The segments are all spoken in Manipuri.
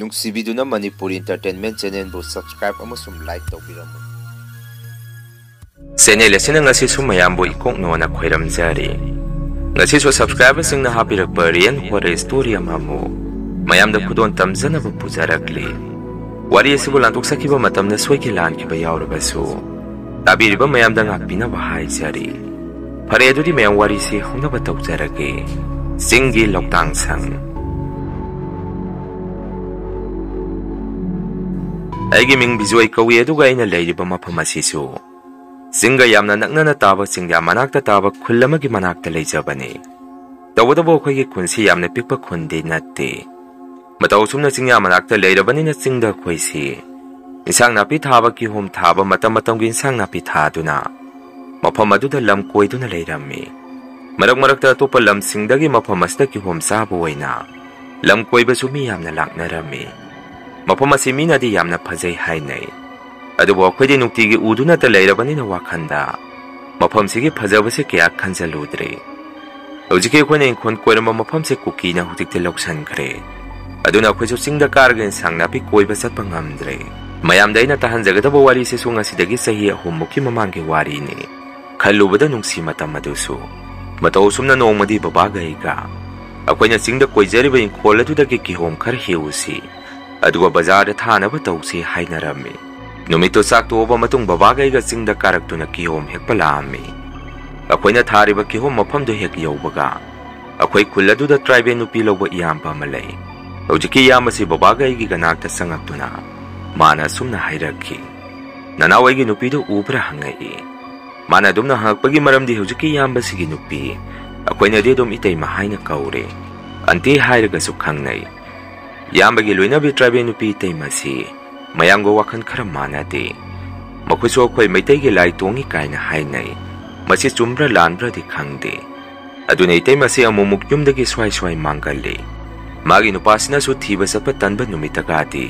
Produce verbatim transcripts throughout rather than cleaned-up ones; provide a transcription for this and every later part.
ꯅꯨꯡꯁꯤꯕꯤꯗꯨꯅ ꯃꯅꯤꯄꯨꯔ Entertainment Channelꯕꯨ subscribe ꯑꯃꯁꯨꯡ like ꯇꯧꯕꯤꯔꯝꯃꯨ꯫ Channel ꯑꯁꯤꯅ ꯉꯁꯤꯁꯨ ꯃꯌꯥꯝꯕꯨ ꯏꯀꯣꯛꯅꯣꯅ ꯈꯣꯏꯔꯝꯖꯔꯤ꯫ ꯉꯁꯤꯁꯨ subscriberꯁꯤꯡꯅ ꯍꯥꯞꯄꯤꯔꯛꯄ real horror story ꯑꯃꯃꯨꯛ ꯃꯌꯥꯝꯗ ꯈꯨꯗꯣꯜ ꯇꯝꯖꯅꯕ ꯄꯨꯖꯔꯛꯂꯤ꯫ ꯋꯥꯔꯤ ꯑꯁꯤꯕꯨ ꯂꯥꯟꯊꯣꯛꯆꯈꯤꯕ ꯃꯇꯝꯗ ꯁꯣꯏꯈꯤ ꯂꯥꯟꯈꯤꯕ ꯌꯥꯎꯔꯕꯁꯨ ꯇꯥꯕꯤꯔꯤꯕ ꯃꯌꯥꯝꯗ ꯉꯥꯛꯄꯤꯅꯕ ꯍꯥꯏꯖꯔꯤ꯫ ꯐꯔꯦ, ꯑꯗꯨꯗꯤ ꯃꯌꯥꯝ ꯋꯥꯔꯤꯁꯤ ꯍꯧꯅꯕ ꯇꯧꯖꯔꯒꯦ꯫ ꯆꯤꯡꯒꯤ ꯂꯧꯇꯥꯡ ꯁꯪ꯫ ꯑꯩꯒꯤ ꯃꯤꯡ ꯕꯤꯖꯣꯏ ꯀꯧꯏ, ꯑꯗꯨꯒ ꯑꯩꯅ ꯂꯩꯔꯤꯕ ꯃꯐꯝ ꯑꯁꯤꯁꯨ ꯆꯤꯡꯒ ꯌꯥꯝꯅ ꯅꯛꯅꯅ ꯇꯥꯕ ꯆꯤꯡꯌꯥ ꯃꯅꯥꯛꯇ ꯇꯥꯕ ꯈꯨꯜ ꯑꯃꯒꯤ ꯃꯅꯥꯛꯇ ꯂꯩꯖꯕꯅꯤ꯫ ꯇꯧꯕꯇꯕꯨ ꯑꯩꯈꯣꯏꯒꯤ ꯈꯨꯟꯁꯤ ꯌꯥꯝꯅ ꯄꯤꯛꯄ ꯈꯨꯟꯗꯤ ꯅꯠꯇꯦ꯫ ꯃꯇꯧ ꯑꯁꯨꯝꯅ ꯆꯤꯡꯌꯥ ꯃꯅꯥꯛꯇ ꯂꯩꯔꯕꯅꯤꯅ ꯆꯤꯡꯗ ꯑꯩꯈꯣꯏꯁꯤ ꯏꯟꯁꯥꯡ ꯅꯥꯄꯤ ꯊꯥꯕ, ꯀꯤꯍꯣꯝ ꯊꯥꯕ, ꯃꯇꯝ ꯃꯇꯝꯒꯤ ꯏꯟꯁꯥꯡ ꯅꯥꯄꯤ ꯊꯥꯗꯨꯅ ꯃꯐꯝ ꯑꯗꯨꯗ ꯂꯝ ꯀꯣꯏꯗꯨꯅ ꯂꯩꯔꯝꯃꯤ꯫ ꯃꯔꯛ ꯃꯔꯛꯇ ꯑꯇꯣꯞꯄ ꯂꯝꯁꯤꯡꯗꯒꯤ ꯃꯐꯝ ꯑꯁꯤꯗ ꯀꯤꯍꯣꯝ ꯆꯥꯕ ꯑꯣꯏꯅ ꯂꯝ ꯀꯣꯏꯕꯁꯨ ꯃꯤ ꯌꯥꯝꯅ ꯂꯥꯛꯅꯔꯝꯃꯤ꯫ ꯃꯐꯝ ꯑꯁꯤ ꯃꯤꯅꯗꯤ ꯌꯥꯝꯅ ꯐꯖꯩ ꯍꯥꯏꯅꯩ, ꯑꯗꯨꯕꯨ ꯑꯩꯈꯣꯏꯗꯤ ꯅꯨꯡꯇꯤꯒꯤ ꯎꯗꯨꯅꯇ ꯂꯩꯔꯕꯅꯤꯅ ꯋꯥꯈꯜꯗ ꯃꯐꯝꯁꯤꯒꯤ ꯐꯖꯕꯁꯤ ꯀꯌꯥ ꯈꯟꯖꯜꯂꯨꯗ꯭ꯔꯦ꯫ ꯍꯧꯖꯤꯛꯀꯤ ꯑꯩꯈꯣꯏꯅ ꯏꯪꯈꯣꯜ ꯀꯣꯏꯔꯝꯕ ꯃꯐꯝꯁꯦ ꯀꯨꯀꯤꯅ ꯍꯧꯖꯤꯛꯇꯤ ꯂꯧꯁꯤꯟꯈ꯭ꯔꯦ꯫ ꯑꯗꯨꯅ ꯑꯩꯈꯣꯏꯁꯨ ꯆꯤꯡꯗ ꯀꯥꯔꯒ ꯏꯟꯁꯥꯡ ꯅꯥꯄꯤ ꯀꯣꯏꯕ ꯆꯠꯄ ꯉꯝꯗ꯭ꯔꯦ꯫ ꯃꯌꯥꯝꯗ ꯑꯩꯅ ꯇꯥꯍꯟꯖꯒꯗꯕ ꯋꯥꯔꯤꯁꯤꯁꯨ ꯉꯁꯤꯗꯒꯤ ꯆꯍꯤ ꯑꯍꯨꯝꯃꯨꯛꯀꯤ ꯃꯃꯥꯡꯒꯤ ꯋꯥꯔꯤꯅꯤ꯫ ꯈꯜꯂꯨꯕꯗ ꯅꯨꯡꯁꯤ ꯃꯇꯝ ꯑꯗꯨꯁꯨ꯫ ꯃꯇꯧ ꯑꯁꯨꯝꯅ ꯅꯣꯡꯃꯗꯤ ꯕꯕꯥꯒ ꯑꯩꯒ ꯑꯩꯈꯣꯏꯅ ꯆꯤꯡꯗ ꯀꯣꯏꯖꯔꯤꯕ ꯏꯪꯈꯣꯜ ꯑꯗꯨꯗꯒꯤ ꯀꯤꯍꯣꯝ ꯈꯔ ꯍꯦꯛꯎꯁꯤ, ꯑꯗꯨꯒ ꯕꯖꯥꯔꯗ ꯊꯥꯅꯕ ꯇꯧꯁꯤ ꯍꯥꯏꯅꯔꯝꯃꯤ꯫ ꯅꯨꯃꯤꯠꯇꯨ ꯆꯥꯛ ꯇꯣꯛꯑꯕ ꯃꯇꯨꯡ ꯕꯕꯥꯒ ꯑꯩꯒ ꯆꯤꯡꯗ ꯀꯥꯔꯛꯇꯨꯅ ꯀꯤꯍꯣꯝ ꯍꯦꯛꯄ ꯂꯥꯛꯑꯝꯃꯤ꯫ ꯑꯩꯈꯣꯏꯅ ꯊꯥꯔꯤꯕ ꯀꯤꯍꯣꯝ ꯃꯐꯝꯗꯨ ꯍꯦꯛ ꯌꯧꯕꯒ ꯑꯩꯈꯣꯏ ꯈꯨꯜ ꯑꯗꯨꯗ tribal ꯅꯨꯄꯤ ꯂꯧꯕ ꯏꯌꯥꯝꯕ ꯑꯃ ꯂꯩ꯫ ꯍꯧꯖꯤꯛꯀꯤ ꯏꯌꯥꯝꯕꯁꯤ ꯕꯕꯥꯒ ꯑꯩꯒꯤ ꯅꯥꯛꯇ ꯆꯪꯉꯛꯇꯨꯅ ꯃꯥꯅ ꯑꯁꯨꯝꯅ ꯍꯥꯏꯔꯛꯈꯤ, "ꯅꯅꯥꯎ, ꯑꯩꯒꯤ ꯅꯨꯄꯤꯗꯨ ꯎꯕ꯭ꯔꯥ?" ꯍꯪꯉꯛꯏ꯫ ꯃꯥꯅ ꯑꯗꯨꯝꯅ ꯍꯪꯉꯛꯄꯒꯤ ꯃꯔꯝꯗꯤ ꯍꯧꯖꯤꯛꯀꯤ ꯏꯌꯥꯝꯕꯁꯤꯒꯤ ꯅꯨꯄꯤ ꯑꯩꯈꯣꯏꯅꯗꯤ ꯑꯗꯨꯝ ꯏꯇꯩꯃ ꯍꯥꯏꯅ ꯀꯧꯔꯦ꯫ ꯑꯟꯇꯤ ꯍꯥꯏꯔꯒꯁꯨ ꯈꯪꯅꯩ꯫ ꯏꯌꯥꯝꯕꯒꯤ ꯂꯣꯏꯅꯕꯤ tribal ꯅꯨꯄꯤ ꯏꯇꯩꯃꯁꯤ ꯃꯌꯥꯝꯒ ꯋꯥꯈꯜ ꯈꯔ ꯃꯥꯟꯅꯗꯦ꯫ ꯃꯈꯣꯏꯁꯨ ꯑꯩꯈꯣꯏ ꯃꯩꯇꯩꯒꯤ ꯂꯥꯏ ꯇꯣꯡꯉꯤ ꯀꯥꯏꯅ ꯍꯥꯏꯅꯩ꯫ ꯃꯁꯤ ꯆꯨꯝꯕ꯭ꯔꯥ ꯂꯥꯟꯕ꯭ꯔꯥꯗꯤ ꯈꯪꯗꯦ꯫ ꯑꯗꯨꯅ ꯏꯇꯩꯃꯁꯤ ꯑꯃꯨꯛꯃꯨꯛ ꯌꯨꯝꯗꯒꯤ ꯁ꯭ꯋꯥꯏ ꯁ꯭ꯋꯥꯏ ꯃꯥꯡꯒꯜꯂꯤ꯫ ꯃꯥꯒꯤ ꯅꯨꯄꯥꯁꯤꯅꯁꯨ ꯊꯤꯕ ꯆꯠꯄ ꯇꯟꯕ ꯅꯨꯃꯤꯠꯇꯒꯗꯤ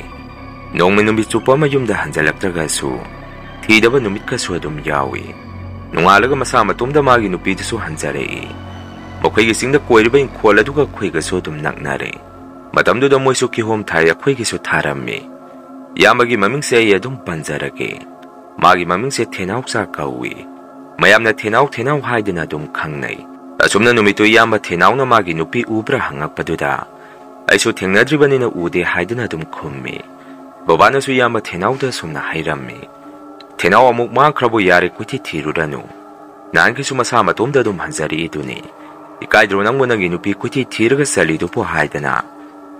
ꯅꯣꯡꯃ ꯅꯨꯃꯤꯠ ꯆꯨꯞꯄ ꯑꯃ ꯌꯨꯝꯗ ꯍꯟꯖꯜꯂꯛꯇ꯭ꯔꯒꯁꯨ ꯊꯤꯗꯕ ꯅꯨꯃꯤꯠꯀꯁꯨ ꯑꯗꯨꯝ ꯌꯥꯎꯏ꯫ ꯅꯣꯡꯉꯥꯜꯂꯒ ꯃꯁꯥ ꯃꯇꯣꯝꯗ ꯃꯥꯒꯤ ꯅꯨꯄꯤꯗꯨꯁꯨ ꯍꯟꯖꯔꯛꯏ꯫ ꯃꯈꯣꯏꯒꯤ ꯆꯤꯡꯗ ꯀꯣꯏꯔꯤꯕ ꯏꯪꯈꯣꯜ ꯑꯗꯨꯒ ꯑꯩꯈꯣꯏꯒꯁꯨ ꯑꯗꯨꯝ ꯅꯛꯅꯔꯦ꯫ ꯃꯇꯝꯗꯨꯗ ꯃꯣꯏꯁꯨ ꯀꯤꯍꯣꯝ ꯊꯥꯏ, ꯑꯩꯈꯣꯏꯒꯤꯁꯨ ꯊꯥꯔꯝꯃꯤ꯫ ꯏꯌꯥꯝꯕꯒꯤ ꯃꯃꯤꯡꯁꯦ ꯑꯩ ꯑꯗꯨꯝ ꯄꯟꯖꯔꯒꯦ꯫ ꯃꯥꯒꯤ ꯃꯃꯤꯡꯁꯦ ꯊꯦꯅꯥꯎꯆꯥ ꯀꯧꯏ꯫ ꯃꯌꯥꯝꯅ ꯊꯦꯅꯥꯎ ꯊꯦꯅꯥꯎ ꯍꯥꯏꯗꯨꯅ ꯑꯗꯨꯝ ꯈꯪꯅꯩ꯫ ꯑꯁꯨꯝꯅ ꯅꯨꯃꯤꯠꯇꯨ ꯏꯌꯥꯝꯕ ꯊꯦꯅꯥꯎꯅ ꯃꯥꯒꯤ ꯅꯨꯄꯤ ꯎꯕ꯭ꯔꯥ ꯍꯪꯉꯛꯄꯗꯨꯗ ꯑꯩꯁꯨ ꯊꯦꯡꯅꯗ꯭ꯔꯤꯕꯅꯤꯅ ꯎꯗꯦ ꯍꯥꯏꯗꯨꯅ ꯑꯗꯨꯝ ꯈꯨꯝꯃꯤ꯫ ꯕꯕꯥꯅꯁꯨ ꯏꯌꯥꯝꯕ ꯊꯦꯅꯥꯎꯗ ꯑꯁꯨꯝꯅ ꯍꯥꯏꯔꯝꯃꯤ, "ꯊꯦꯅꯥꯎ ꯑꯃꯨꯛ ꯃꯥꯡꯈ꯭ꯔꯕꯨ ꯌꯥꯔꯦ, ꯀꯣꯏꯊꯤ ꯊꯤꯔꯨꯔꯅꯨ꯫ ꯅꯍꯥꯟꯒꯤꯁꯨ ꯃꯁꯥ ꯃꯇꯣꯝꯗ ꯑꯗꯨꯝ ꯍꯟꯖꯔꯛꯏꯗꯨꯅꯤ꯫ ꯏꯀꯥꯏꯗ꯭ꯔꯣ ꯅꯪꯕꯨ ꯅꯪꯒꯤ ꯅꯨꯄꯤ ꯀꯣꯏꯊꯤ ꯊꯤꯔꯒ ꯆꯠꯂꯤꯗꯨꯕꯨ?" ꯍꯥꯏꯗꯅ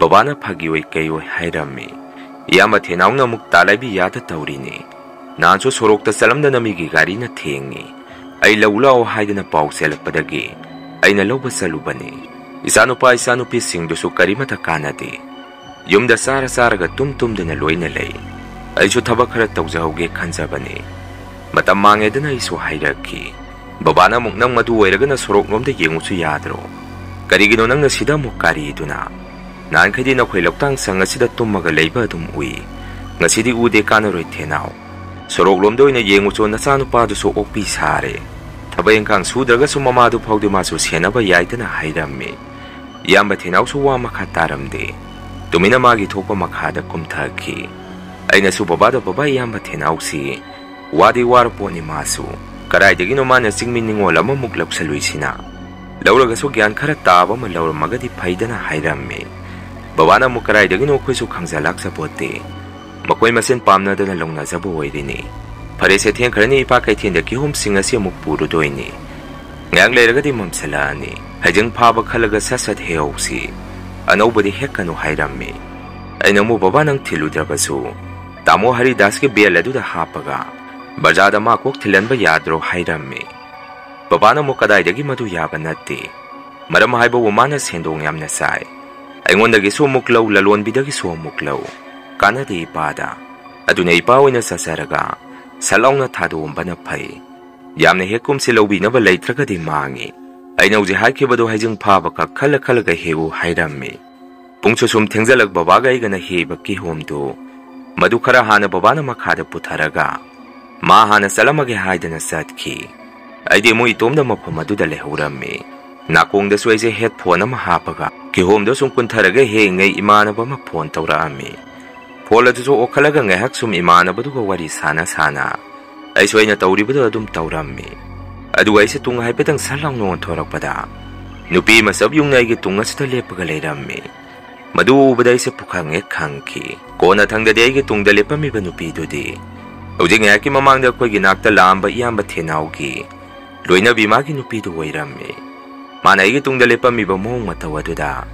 ꯕꯕꯥꯅ ꯐꯥꯒꯤ ꯑꯣꯏ ꯀꯩ ꯑꯣꯏ ꯍꯥꯏꯔꯝꯃꯤ꯫ ꯏꯌꯥꯝꯕ ꯊꯦꯅꯥꯎꯅ ꯑꯃꯨꯛ ꯇꯥꯂꯥꯏꯕꯤ ꯌꯥꯗ ꯇꯧꯔꯤꯅꯤ꯫ ꯅꯍꯥꯟꯁꯨ ꯁꯣꯔꯣꯛꯇ ꯆꯠꯂꯝꯗ ꯅꯃꯤꯒꯤ ꯒꯥꯔꯤꯅ ꯊꯦꯡꯉꯤ꯫ ꯑꯩ ꯂꯧ ꯂꯥꯛꯑꯣ ꯍꯥꯏꯗꯅ ꯄꯥꯎ ꯆꯦꯜꯂꯛꯄꯗꯒꯤ ꯑꯩꯅ ꯂꯧꯕ ꯆꯠꯂꯨꯕꯅꯤ꯫ ꯏꯆꯥꯅꯨꯄꯥ ꯏꯆꯥꯅꯨꯄꯤꯁꯤꯡꯗꯨꯁꯨ ꯀꯔꯤꯃꯠꯇ ꯀꯥꯟꯅꯗꯦ꯫ ꯌꯨꯝꯗ ꯆꯥꯔ ꯆꯥꯔꯒ ꯇꯨꯝ ꯇꯨꯝꯗꯨꯅ ꯂꯣꯏꯅ ꯂꯩ꯫ ꯑꯩꯁꯨ ꯊꯕꯛ ꯈꯔ ꯇꯧꯖꯍꯧꯒꯦ ꯈꯟꯖꯕꯅꯤ꯫ ꯃꯇꯝ ꯃꯥꯡꯉꯦꯗꯅ ꯑꯩꯁꯨ ꯍꯥꯏꯔꯛꯈꯤ꯫ ꯕꯕꯥꯅ ꯑꯃꯨꯛ, "ꯅꯪ ꯃꯗꯨ ꯑꯣꯏꯔꯒꯅ ꯁꯣꯔꯣꯛꯂꯣꯝꯗ ꯌꯦꯡꯉꯨꯁꯨ ꯌꯥꯗ꯭ꯔꯣ? ꯀꯔꯤꯒꯤꯅꯣ ꯅꯪꯅ ꯁꯤꯗ ꯑꯃꯨꯛ ꯀꯥꯔꯤꯗꯨꯅ? ꯅꯍꯥꯟꯈꯩꯗꯤ ꯅꯈꯣꯏ ꯂꯧꯇꯥꯡ ꯁꯪ ꯑꯁꯤꯗ ꯇꯨꯝꯃꯒ ꯂꯩꯕ ꯑꯗꯨꯝ ꯎꯏ꯫ ꯉꯁꯤꯗꯤ ꯎꯗꯦ, ꯀꯥꯟꯅꯔꯣꯏ ꯊꯦꯅꯥꯎ꯫ ꯁꯣꯔꯣꯛꯂꯣꯝꯗ ꯑꯣꯏꯅ ꯌꯦꯡꯉꯨꯆꯣ, ꯅꯆꯥꯅꯨꯄꯥꯗꯨꯁꯨ ꯑꯣꯛꯄꯤ ꯁꯥꯔꯦ꯫ ꯊꯕꯛ ꯏꯪꯈꯥꯡ ꯁꯨꯗ꯭ꯔꯒꯁꯨ ꯃꯃꯥꯗꯨ ꯐꯥꯎꯗꯤ ꯃꯥꯁꯨ ꯁꯦꯟꯅꯕ ꯌꯥꯏꯗꯅ" ꯍꯥꯏꯔꯝꯃꯤ꯫ ꯏꯌꯥꯝꯕ ꯊꯦꯅꯥꯎꯁꯨ ꯋꯥ ꯃꯈꯥ ꯇꯥꯔꯝꯗꯦ꯫ ꯇꯨꯃꯤꯟꯅ ꯃꯥꯒꯤ ꯊꯣꯛꯄ ꯃꯈꯥꯗ ꯀꯨꯝꯊꯈꯤ꯫ ꯑꯩꯅꯁꯨ ꯕꯕꯥꯗ, "ꯕꯕꯥ, ꯏꯌꯥꯝꯕ ꯊꯦꯅꯥꯎꯁꯤ ꯋꯥꯗꯤ ꯋꯥꯔ ꯄꯣꯠꯅꯤ ꯃꯥꯁꯨ꯫ ꯀꯗꯥꯏꯗꯒꯤꯅꯣ ꯃꯥꯅ ꯆꯤꯡꯃꯤ ꯅꯤꯉꯣꯜ ꯑꯃꯃꯨꯛ ꯂꯧꯁꯜꯂꯨꯏꯁꯤꯅ? ꯂꯧꯔꯒꯁꯨ ꯒ꯭ꯌꯥꯟ ꯈꯔ ꯇꯥꯕ ꯑꯃ ꯂꯧꯔꯝꯃꯒꯗꯤ ꯐꯩꯗꯅ" ꯍꯥꯏꯔꯝꯃꯤ꯫ ꯕꯕꯥꯅ ꯑꯃꯨꯛ, "ꯀꯗꯥꯏꯗꯒꯤꯅꯣ ꯑꯩꯈꯣꯏꯁꯨ ꯈꯪꯖ ꯂꯥꯛꯆꯄꯣꯠꯇꯦ꯫ ꯃꯈꯣꯏ ꯃꯁꯦꯟ ꯄꯥꯝꯅꯗꯅ ꯂꯧꯅꯖꯕ ꯑꯣꯏꯔꯤꯅꯤ꯫ ꯐꯔꯦꯁꯦ, ꯊꯦꯡꯈ꯭ꯔꯅꯤ, ꯏꯄꯥ ꯀꯩꯊꯦꯜꯗ ꯀꯤꯍꯣꯝꯁꯤꯡ ꯑꯁꯤ ꯑꯃꯨꯛ ꯄꯨꯔꯨꯗꯣꯏꯅꯤ꯫ ꯉꯥꯏꯍꯥꯛ ꯂꯩꯔꯒꯗꯤ ꯃꯝꯁꯤꯜꯂꯛꯑꯅꯤ꯫ ꯍꯩꯖꯤꯡ ꯐꯥꯕ ꯈꯜꯂꯒ ꯁꯠ ꯁꯠ ꯍꯦꯛꯍꯧꯁꯤ꯫ ꯑꯅꯧꯕꯗꯤ ꯍꯦꯛꯀꯅꯨ" ꯍꯥꯏꯔꯝꯃꯤ꯫ ꯑꯩꯅ ꯑꯃꯨꯛ, "ꯕꯕꯥ, ꯅꯪ ꯊꯤꯜꯂꯨꯗ꯭ꯔꯕꯁꯨ ꯇꯥꯃꯣ ꯍꯔꯤꯗꯥꯁꯀꯤ ꯕꯦꯜ ꯑꯗꯨꯗ ꯍꯥꯞꯄꯒ ꯕꯖꯥꯔꯗ ꯃꯥ ꯀꯣꯛ ꯊꯤꯜꯍꯟꯕ ꯌꯥꯗ꯭ꯔꯣ?" ꯍꯥꯏꯔꯝꯃꯤ꯫ ꯕꯕꯥꯅ ꯑꯃꯨꯛ, "ꯀꯗꯥꯏꯗꯒꯤ ꯃꯗꯨ ꯌꯥꯕ ꯅꯠꯇꯦ꯫ ꯃꯔꯝ ꯍꯥꯏꯕꯕꯨ ꯃꯥꯅ ꯁꯦꯟꯗꯣꯡ ꯌꯥꯝꯅ ꯆꯥꯏ꯫ ꯑꯩꯉꯣꯟꯗꯒꯤꯁꯨ ꯑꯃꯨꯛ ꯂꯧ, ꯂꯂꯣꯟꯕꯤꯗꯒꯤꯁꯨ ꯑꯃꯨꯛ ꯂꯧ꯫ ꯀꯥꯟꯅꯗꯦ ꯏꯄꯥꯗ꯫ ꯑꯗꯨꯅ ꯏꯄꯥ ꯑꯣꯏꯅ ꯆꯠꯆꯔꯒ ꯁꯠ ꯂꯥꯎꯅ ꯊꯥꯗꯣꯛꯑꯝꯕꯅ ꯐꯩ꯫ ꯌꯥꯝꯅ ꯍꯦꯛ ꯀꯨꯝꯁꯤ, ꯂꯧꯕꯤꯅꯕ ꯂꯩꯇ꯭ꯔꯒꯗꯤ ꯃꯥꯡꯉꯤ꯫ ꯑꯩꯅ ꯍꯧꯖꯤꯛ ꯍꯥꯏꯈꯤꯕꯗꯣ ꯍꯩꯖꯤꯡ ꯐꯥꯕ ꯀꯛ ꯈꯜꯂ ꯈꯜꯂꯒ ꯍꯦꯛꯎ" ꯍꯥꯏꯔꯝꯃꯤ꯫ ꯄꯨꯡꯁꯨ ꯁꯨꯝ ꯊꯦꯡꯖꯜꯂꯛ, ꯕꯕꯥꯒ ꯑꯩꯒꯅ ꯍꯦꯛꯏꯕ ꯀꯤꯍꯣꯝꯗꯨ ꯃꯗꯨ ꯈꯔ ꯍꯥꯟꯅ ꯕꯕꯥꯅ ꯃꯈꯥꯗ ꯄꯨꯊꯔꯒ ꯃꯥ ꯍꯥꯟꯅ ꯆꯠꯂꯝꯃꯒꯦ ꯍꯥꯏꯗꯅ ꯆꯠꯈꯤ꯫ ꯑꯩꯗꯤ ꯑꯃꯨꯛ ꯏꯇꯣꯝꯗ ꯃꯐꯝ ꯑꯗꯨꯗ ꯂꯩꯍꯧꯔꯝꯃꯤ꯫ ꯅꯥꯀꯣꯡꯗꯁꯨ ꯑꯩꯁꯦ headphone ꯑꯃ ꯍꯥꯞꯄꯒ ꯀꯤꯍꯣꯝꯗꯣ ꯁꯨꯝ ꯀꯨꯟꯊꯔꯒ ꯍꯦꯛꯉꯩ ꯏꯃꯥꯟꯅꯕ ꯑꯃ phone ꯇꯧꯔꯛꯑꯝꯃꯤ꯫ Phone ꯑꯗꯨꯁꯨ ꯑꯣꯛꯈꯠꯂꯒ ꯉꯥꯏꯍꯥꯛ ꯁꯨꯝ ꯏꯃꯥꯟꯅꯕꯗꯨꯒ ꯋꯥꯔꯤ ꯁꯥꯟꯅ ꯁꯥꯟꯅ ꯑꯩꯁꯨ ꯑꯩꯅ ꯇꯧꯔꯤꯕꯗꯣ ꯑꯗꯨꯝ ꯇꯧꯔꯝꯃꯤ꯫ ꯑꯗꯨꯒ ꯑꯩꯁꯦ ꯇꯨꯡ ꯍꯥꯏꯐꯦꯠꯇꯪ ꯁꯠ ꯂꯥꯎꯅ ꯑꯣꯟꯊꯣꯔꯛꯄꯗ ꯅꯨꯄꯤ ꯑꯃ ꯆꯞ ꯌꯨꯡꯅ ꯑꯩꯒꯤ ꯇꯨꯡ ꯑꯁꯤꯗ ꯂꯦꯞꯄꯒ ꯂꯩꯔꯝꯃꯤ꯫ ꯃꯗꯨ ꯎꯕꯗ ꯑꯩꯁꯦ ꯄꯨꯈꯪ ꯍꯦꯛ ꯈꯪꯈꯤ꯫ ꯀꯣꯟꯅꯊꯪꯗꯗꯤ ꯑꯩꯒꯤ ꯇꯨꯡꯗ ꯂꯦꯞꯄꯝꯃꯤꯕ ꯅꯨꯄꯤꯗꯨꯗꯤ ꯍꯧꯖꯤꯛ ꯉꯥꯏꯍꯥꯛꯀꯤ ꯃꯃꯥꯡꯗ ꯑꯩꯈꯣꯏꯒꯤ ꯅꯥꯛꯇ ꯂꯥꯛꯑꯝꯕ ꯏꯌꯥꯝꯕ ꯊꯦꯅꯥꯎꯒꯤ ꯂꯣꯏꯅꯕꯤ ꯃꯥꯒꯤ ꯅꯨꯄꯤꯗꯨ ꯑꯣꯏꯔꯝꯃꯤ꯫ ꯃꯥꯅ ꯑꯩꯒꯤ ꯇꯨꯡꯗ ꯂꯦꯞꯄꯝꯃꯤꯕ ꯃꯑꯣꯡ ꯃꯇꯧ ꯑꯗꯨꯗ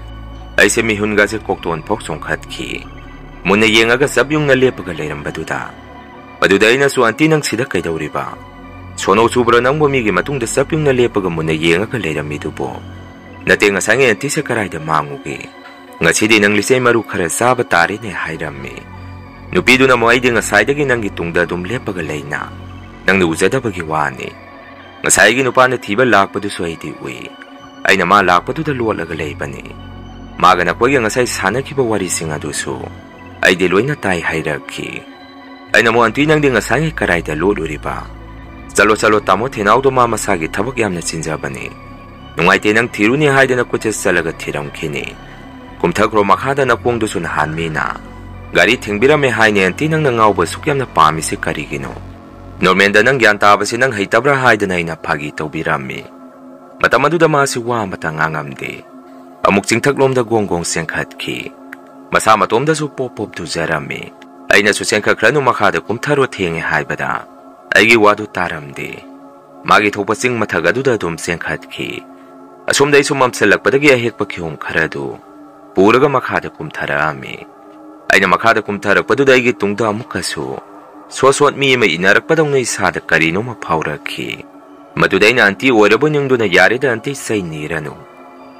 ꯑꯩꯁꯦ ꯃꯤꯍꯨꯟꯒꯁꯦ ꯀꯣꯛꯇꯣꯟ ꯐꯥꯎ ꯆꯣꯡꯈꯠꯈꯤ꯫ ꯃꯨꯟꯅ ꯌꯦꯡꯉꯒ ꯆꯞ ꯌꯨꯡꯅ ꯂꯦꯞꯄꯒ ꯂꯩꯔꯝꯕꯗꯨꯗ꯫ ꯑꯗꯨꯗ ꯑꯩꯅꯁꯨ, "ꯑꯟꯇꯤ, ꯅꯪ ꯁꯤꯗ ꯀꯩꯗꯧꯔꯤꯕ? ꯁꯣꯅꯣ ꯆꯨꯕ꯭ꯔꯣ ꯅꯪꯕꯨ ꯃꯤꯒꯤ ꯃꯇꯨꯡꯗ ꯆꯞ ꯌꯨꯡꯅ ꯂꯦꯞꯄꯒ ꯃꯨꯟꯅ ꯌꯦꯡꯉꯒ ꯂꯩꯔꯝꯃꯤꯗꯨꯕꯨ? ꯅꯠꯇꯦ, ꯉꯁꯥꯏꯉꯩ ꯑꯟꯇꯤꯁꯦ ꯀꯔꯥꯏꯗ ꯃꯥꯡꯉꯨꯒꯦ? ꯉꯁꯤꯗꯤ ꯅꯪ ꯂꯤꯆꯩ ꯃꯔꯨ ꯈꯔ ꯆꯥꯕ ꯇꯥꯔꯦꯅꯦ" ꯍꯥꯏꯔꯝꯃꯤ꯫ ꯅꯨꯄꯤꯗꯨꯅ ꯑꯃꯨꯛ, "ꯑꯩꯗꯤ ꯉꯁꯥꯏꯗꯒꯤ ꯅꯪꯒꯤ ꯇꯨꯡꯗ ꯑꯗꯨꯝ ꯂꯦꯞꯄꯒ ꯂꯩꯅ, ꯅꯪꯅ ꯎꯖꯗꯕꯒꯤ ꯋꯥꯅꯤ꯫ ꯉꯁꯥꯏꯒꯤ ꯅꯨꯄꯥꯅ ꯊꯤꯕ ꯂꯥꯛꯄꯗꯨꯁꯨ ꯑꯩꯗꯤ ꯎꯏ꯫ ꯑꯩꯅ ꯃꯥ ꯂꯥꯛꯄꯗꯨꯗ ꯂꯣꯠꯂꯒ ꯂꯩꯕꯅꯤ꯫ ꯃꯥꯒ ꯅꯈꯣꯏꯒ ꯉꯁꯥꯏ ꯁꯥꯟꯅꯈꯤꯕ ꯋꯥꯔꯤꯁꯤꯡ ꯑꯗꯨꯁꯨ ꯑꯩꯗꯤ ꯂꯣꯏꯅ ꯇꯥꯏ" ꯍꯥꯏꯔꯛꯈꯤ꯫ ꯑꯩꯅ ꯑꯃꯨꯛ, "ꯑꯟꯇꯤ, ꯅꯪꯗꯤ ꯉꯁꯥꯏꯉꯩ ꯀꯔꯥꯏꯗ ꯂꯣꯠꯂꯨꯔꯤꯕ? ꯆꯠꯂꯣ, ꯆꯠꯂꯣ, ꯇꯥꯃꯣ ꯊꯦꯅꯥꯎꯗꯣ ꯃꯥ ꯃꯁꯥꯒꯤ ꯊꯕꯛ ꯌꯥꯝꯅ ꯆꯤꯟꯖꯕꯅꯤ꯫ ꯅꯨꯡꯉꯥꯏꯇꯦ, ꯅꯪ ꯊꯤꯔꯨꯅꯤ ꯍꯥꯏꯗꯅ ꯀꯣꯏꯆꯠ ꯆꯠꯂꯒ ꯊꯤꯔꯝꯈꯤꯅꯤ꯫ ꯀꯨꯝꯊꯈ꯭ꯔꯣ ꯃꯈꯥꯗ, ꯅꯈꯣꯡꯗꯨꯁꯨ ꯅꯍꯥꯟ ꯃꯤꯅ ꯒꯥꯔꯤ ꯊꯤꯡꯕꯤꯔꯝꯃꯦ ꯍꯥꯏꯅꯦ꯫ ꯑꯟꯇꯤ, ꯅꯪꯅ ꯉꯥꯎꯕ ꯑꯁꯨꯛ ꯌꯥꯝꯅ ꯄꯥꯝꯃꯤꯁꯦ ꯀꯔꯤꯒꯤꯅꯣ? ꯅꯣꯔꯃꯦꯟꯗ, ꯅꯪ ꯒ꯭ꯌꯥꯟ ꯇꯥꯕꯁꯤ ꯅꯪ ꯍꯩꯇꯕ꯭ꯔꯥ ꯍꯥꯏꯗꯅ ꯑꯩꯅ ꯐꯥꯒꯤ ꯇꯧꯕꯤꯔꯝꯃꯤ꯫ ꯃꯇꯝ ꯑꯗꯨꯗ ꯃꯥꯁꯤ ꯋꯥ ꯑꯃꯇ ꯉꯥꯡꯉꯝꯗꯦ꯫ ꯑꯃꯨꯛ ꯆꯤꯡꯊꯛꯂꯣꯝꯗ ꯒꯣꯡ ꯒꯣꯡ ꯆꯦꯟꯈꯠꯈꯤ꯫ ꯃꯁꯥ ꯃꯇꯣꯝꯗꯁꯨ ꯄꯣꯞ ꯄꯣꯞ ꯇꯨꯖꯔꯝꯃꯤ꯫ ꯑꯩꯅꯁꯨ, "ꯆꯦꯟꯈꯠꯈ꯭ꯔꯅꯨ, ꯃꯈꯥꯗ ꯀꯨꯝꯊꯔꯣ, ꯊꯦꯡꯉꯦ" ꯍꯥꯏꯕꯗ ꯑꯩꯒꯤ ꯋꯥꯗꯨ ꯇꯥꯔꯝꯗꯦ꯫ ꯃꯥꯒꯤ ꯊꯣꯛꯄ ꯆꯤꯡ ꯃꯊꯛ ꯑꯗꯨꯗ ꯑꯗꯨꯝ ꯆꯦꯟꯈꯠꯈꯤ꯫ ꯑꯁꯣꯝꯗ ꯑꯩꯁꯨ ꯃꯝꯁꯤꯜꯂꯛꯄꯗꯒꯤ ꯑꯍꯦꯛꯄ ꯀꯤꯍꯣꯝ ꯈꯔꯗꯨ ꯄꯨꯔꯒ ꯃꯈꯥꯗ ꯀꯨꯝꯊꯔꯛꯑꯝꯃꯤ꯫ ꯑꯩꯅ ꯃꯈꯥꯗ ꯀꯨꯝꯊꯔꯛꯄꯗꯨꯗ ꯑꯩꯒꯤ ꯇꯨꯡꯗ ꯑꯃꯨꯛꯀꯁꯨ ꯁꯣꯠ ꯁꯣꯠ ꯃꯤ ꯑꯃ ꯏꯟꯅꯔꯛꯄꯗꯧꯅ ꯏꯁꯥꯗ ꯀꯔꯤꯅꯣꯃ ꯐꯥꯎꯔꯛꯈꯤ꯫ ꯃꯗꯨꯗ ꯑꯩꯅ ꯑꯟꯇꯤ ꯑꯣꯏꯔꯕꯣꯏ ꯅꯤꯡꯗꯨꯅ, "ꯌꯥꯔꯦꯗ ꯑꯟꯇꯤ, ꯆꯩ ꯅꯤꯔꯅꯨ꯫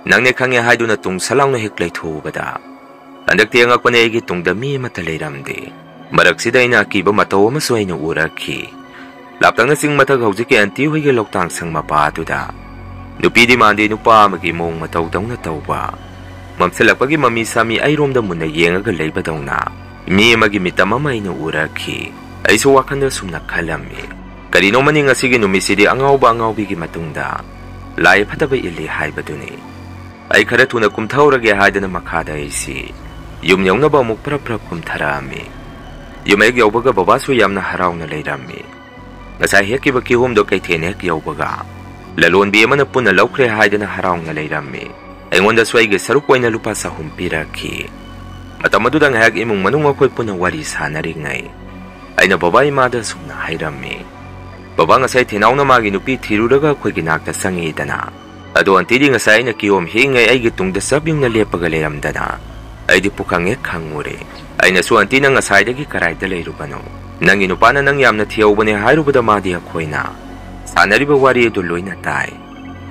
ꯅꯪꯅꯦ ꯈꯪꯉꯦ" ꯍꯥꯏꯗꯨꯅ ꯇꯨꯡ ꯁꯠ ꯂꯥꯎꯅ ꯍꯦꯛ ꯂꯩꯊꯣꯛꯎꯕꯗ, ꯍꯟꯗꯛꯇꯤ ꯑꯉꯛꯄꯅꯦ, ꯑꯩꯒꯤ ꯇꯨꯡꯗ ꯃꯤ ꯑꯃꯠꯇ ꯂꯩꯔꯝꯗꯦ꯫ ꯃꯔꯛꯁꯤꯗ ꯑꯩꯅ ꯑꯀꯤꯕ ꯃꯇꯧ ꯑꯃꯁꯨ ꯑꯩꯅ ꯎꯔꯛꯈꯤ꯫ ꯂꯥꯞꯇꯛꯅ ꯆꯤꯡ ꯃꯊꯛ ꯍꯧꯖꯤꯛꯀꯤ ꯑꯟꯇꯤ ꯍꯣꯏꯒꯤ ꯂꯣꯛꯇꯥꯛ ꯁꯪ ꯃꯄꯥ ꯑꯗꯨꯗ ꯅꯨꯄꯤꯗꯤ ꯃꯥꯟꯗꯦ, ꯅꯨꯄꯥ ꯑꯃꯒꯤ ꯃꯑꯣꯡ ꯃꯇꯧꯗꯧꯅ ꯇꯧꯕ, ꯃꯝꯁꯤꯜꯂꯛꯄꯒꯤ ꯃꯃꯤ ꯁꯥꯃꯤ ꯑꯩꯔꯣꯝꯗ ꯃꯨꯟꯅ ꯌꯦꯡꯉꯒ ꯂꯩꯕꯗꯧꯅ ꯃꯤ ꯑꯃꯒꯤ ꯃꯤꯇꯝ ꯑꯃ ꯑꯩꯅ ꯎꯔꯛꯈꯤ꯫ ꯑꯩꯁꯨ ꯋꯥꯈꯜꯗ ꯁꯨꯝꯅ ꯈꯜꯂꯝꯃꯤ, "ꯀꯔꯤꯅꯣꯃꯅꯤ ꯉꯁꯤꯒꯤ ꯅꯨꯃꯤꯠꯁꯤꯗꯤ ꯑꯉꯥꯎꯕ ꯑꯉꯥꯎꯕꯤꯒꯤ ꯃꯇꯨꯡꯗ ꯂꯥꯏ ꯐꯠꯇꯕ ꯏꯜꯂꯤ ꯍꯥꯏꯕꯗꯨꯅꯤ꯫ ꯑꯩ ꯈꯔ ꯊꯨꯅ ꯀꯨꯝꯊꯍꯧꯔꯒꯦ ꯍꯥꯏꯗꯅ ꯃꯈꯥꯗ ꯑꯩꯁꯤ ꯌꯨꯝ ꯌꯧꯅꯕ ꯑꯃꯨꯛ ꯄ꯭ꯔꯞ ꯄ꯭ꯔꯞ ꯀꯨꯝꯊꯔꯛꯑꯝꯃꯤ꯫ ꯌꯨꯝ ꯍꯦꯛ ꯌꯧꯕꯒ ꯕꯕꯥꯁꯨ ꯌꯥꯝꯅ ꯍꯔꯥꯎꯅ ꯂꯩꯔꯝꯃꯤ꯫ ꯉꯁꯥꯏ ꯍꯦꯛꯈꯤꯕ ꯀꯤꯍꯣꯝꯗꯣ ꯀꯩꯊꯦꯜ ꯍꯦꯛ ꯌꯧꯕꯒ ꯂꯂꯣꯟꯕꯤ ꯑꯃꯅ ꯄꯨꯟꯅ ꯂꯧꯈ꯭ꯔꯦ ꯍꯥꯏꯗꯅ ꯍꯔꯥꯎꯅ ꯂꯩꯔꯝꯃꯤ꯫ ꯑꯩꯉꯣꯟꯗꯁꯨ ꯑꯩꯒꯤ ꯁꯔꯨꯛ ꯑꯣꯏꯅ ꯂꯨꯄꯥ ꯆꯍꯨꯝ ꯄꯤꯔꯛꯈꯤ꯫ ꯃꯇꯝ ꯑꯗꯨꯗ ꯉꯥꯏꯍꯥꯛ ꯏꯃꯨꯡ ꯃꯅꯨꯡ ꯑꯩꯈꯣꯏ ꯄꯨꯟꯅ ꯋꯥꯔꯤ ꯁꯥꯟꯅꯔꯤꯉꯩ, ꯑꯩꯅ ꯕꯕꯥ ꯏꯃꯥꯗ ꯑꯁꯨꯝꯅ ꯍꯥꯏꯔꯝꯃꯤ, "ꯕꯕꯥ, ꯉꯁꯥꯏ ꯊꯦꯅꯥꯎꯅ ꯃꯥꯒꯤ ꯅꯨꯄꯤ ꯊꯤꯔꯨꯔꯒ ꯑꯩꯈꯣꯏꯒꯤ ꯅꯥꯛꯇ ꯆꯪꯉꯤꯗꯅ꯫ ꯑꯗꯣ ꯑꯟꯇꯤꯗꯤ ꯉꯁꯥꯏ ꯑꯩꯅ ꯀꯤꯍꯣꯝ ꯍꯦꯛꯉꯩ ꯑꯩꯒꯤ ꯇꯨꯡꯗ ꯆꯞ ꯌꯨꯡꯅ ꯂꯦꯞꯄꯒ ꯂꯩꯔꯝꯗꯅ ꯑꯩꯗꯤ ꯄꯨꯈꯪ ꯍꯦꯛ ꯈꯪꯉꯨꯔꯦ꯫ ꯑꯩꯅꯁꯨ, 'ꯑꯟꯇꯤ, ꯅꯪ ꯉꯁꯥꯏꯗꯒꯤ ꯀꯔꯥꯏꯗ ꯂꯩꯔꯨꯕꯅꯣ? ꯅꯪꯒꯤ ꯅꯨꯄꯥꯅ ꯅꯪ ꯌꯥꯝꯅ ꯊꯤꯍꯧꯕꯅꯦ' ꯍꯥꯏꯔꯨꯕꯗ ꯃꯥꯗꯤ ꯑꯩꯈꯣꯏꯅ ꯁꯥꯟꯅꯔꯤꯕ ꯋꯥꯔꯤ ꯑꯗꯨ ꯂꯣꯏꯅ ꯇꯥꯏ꯫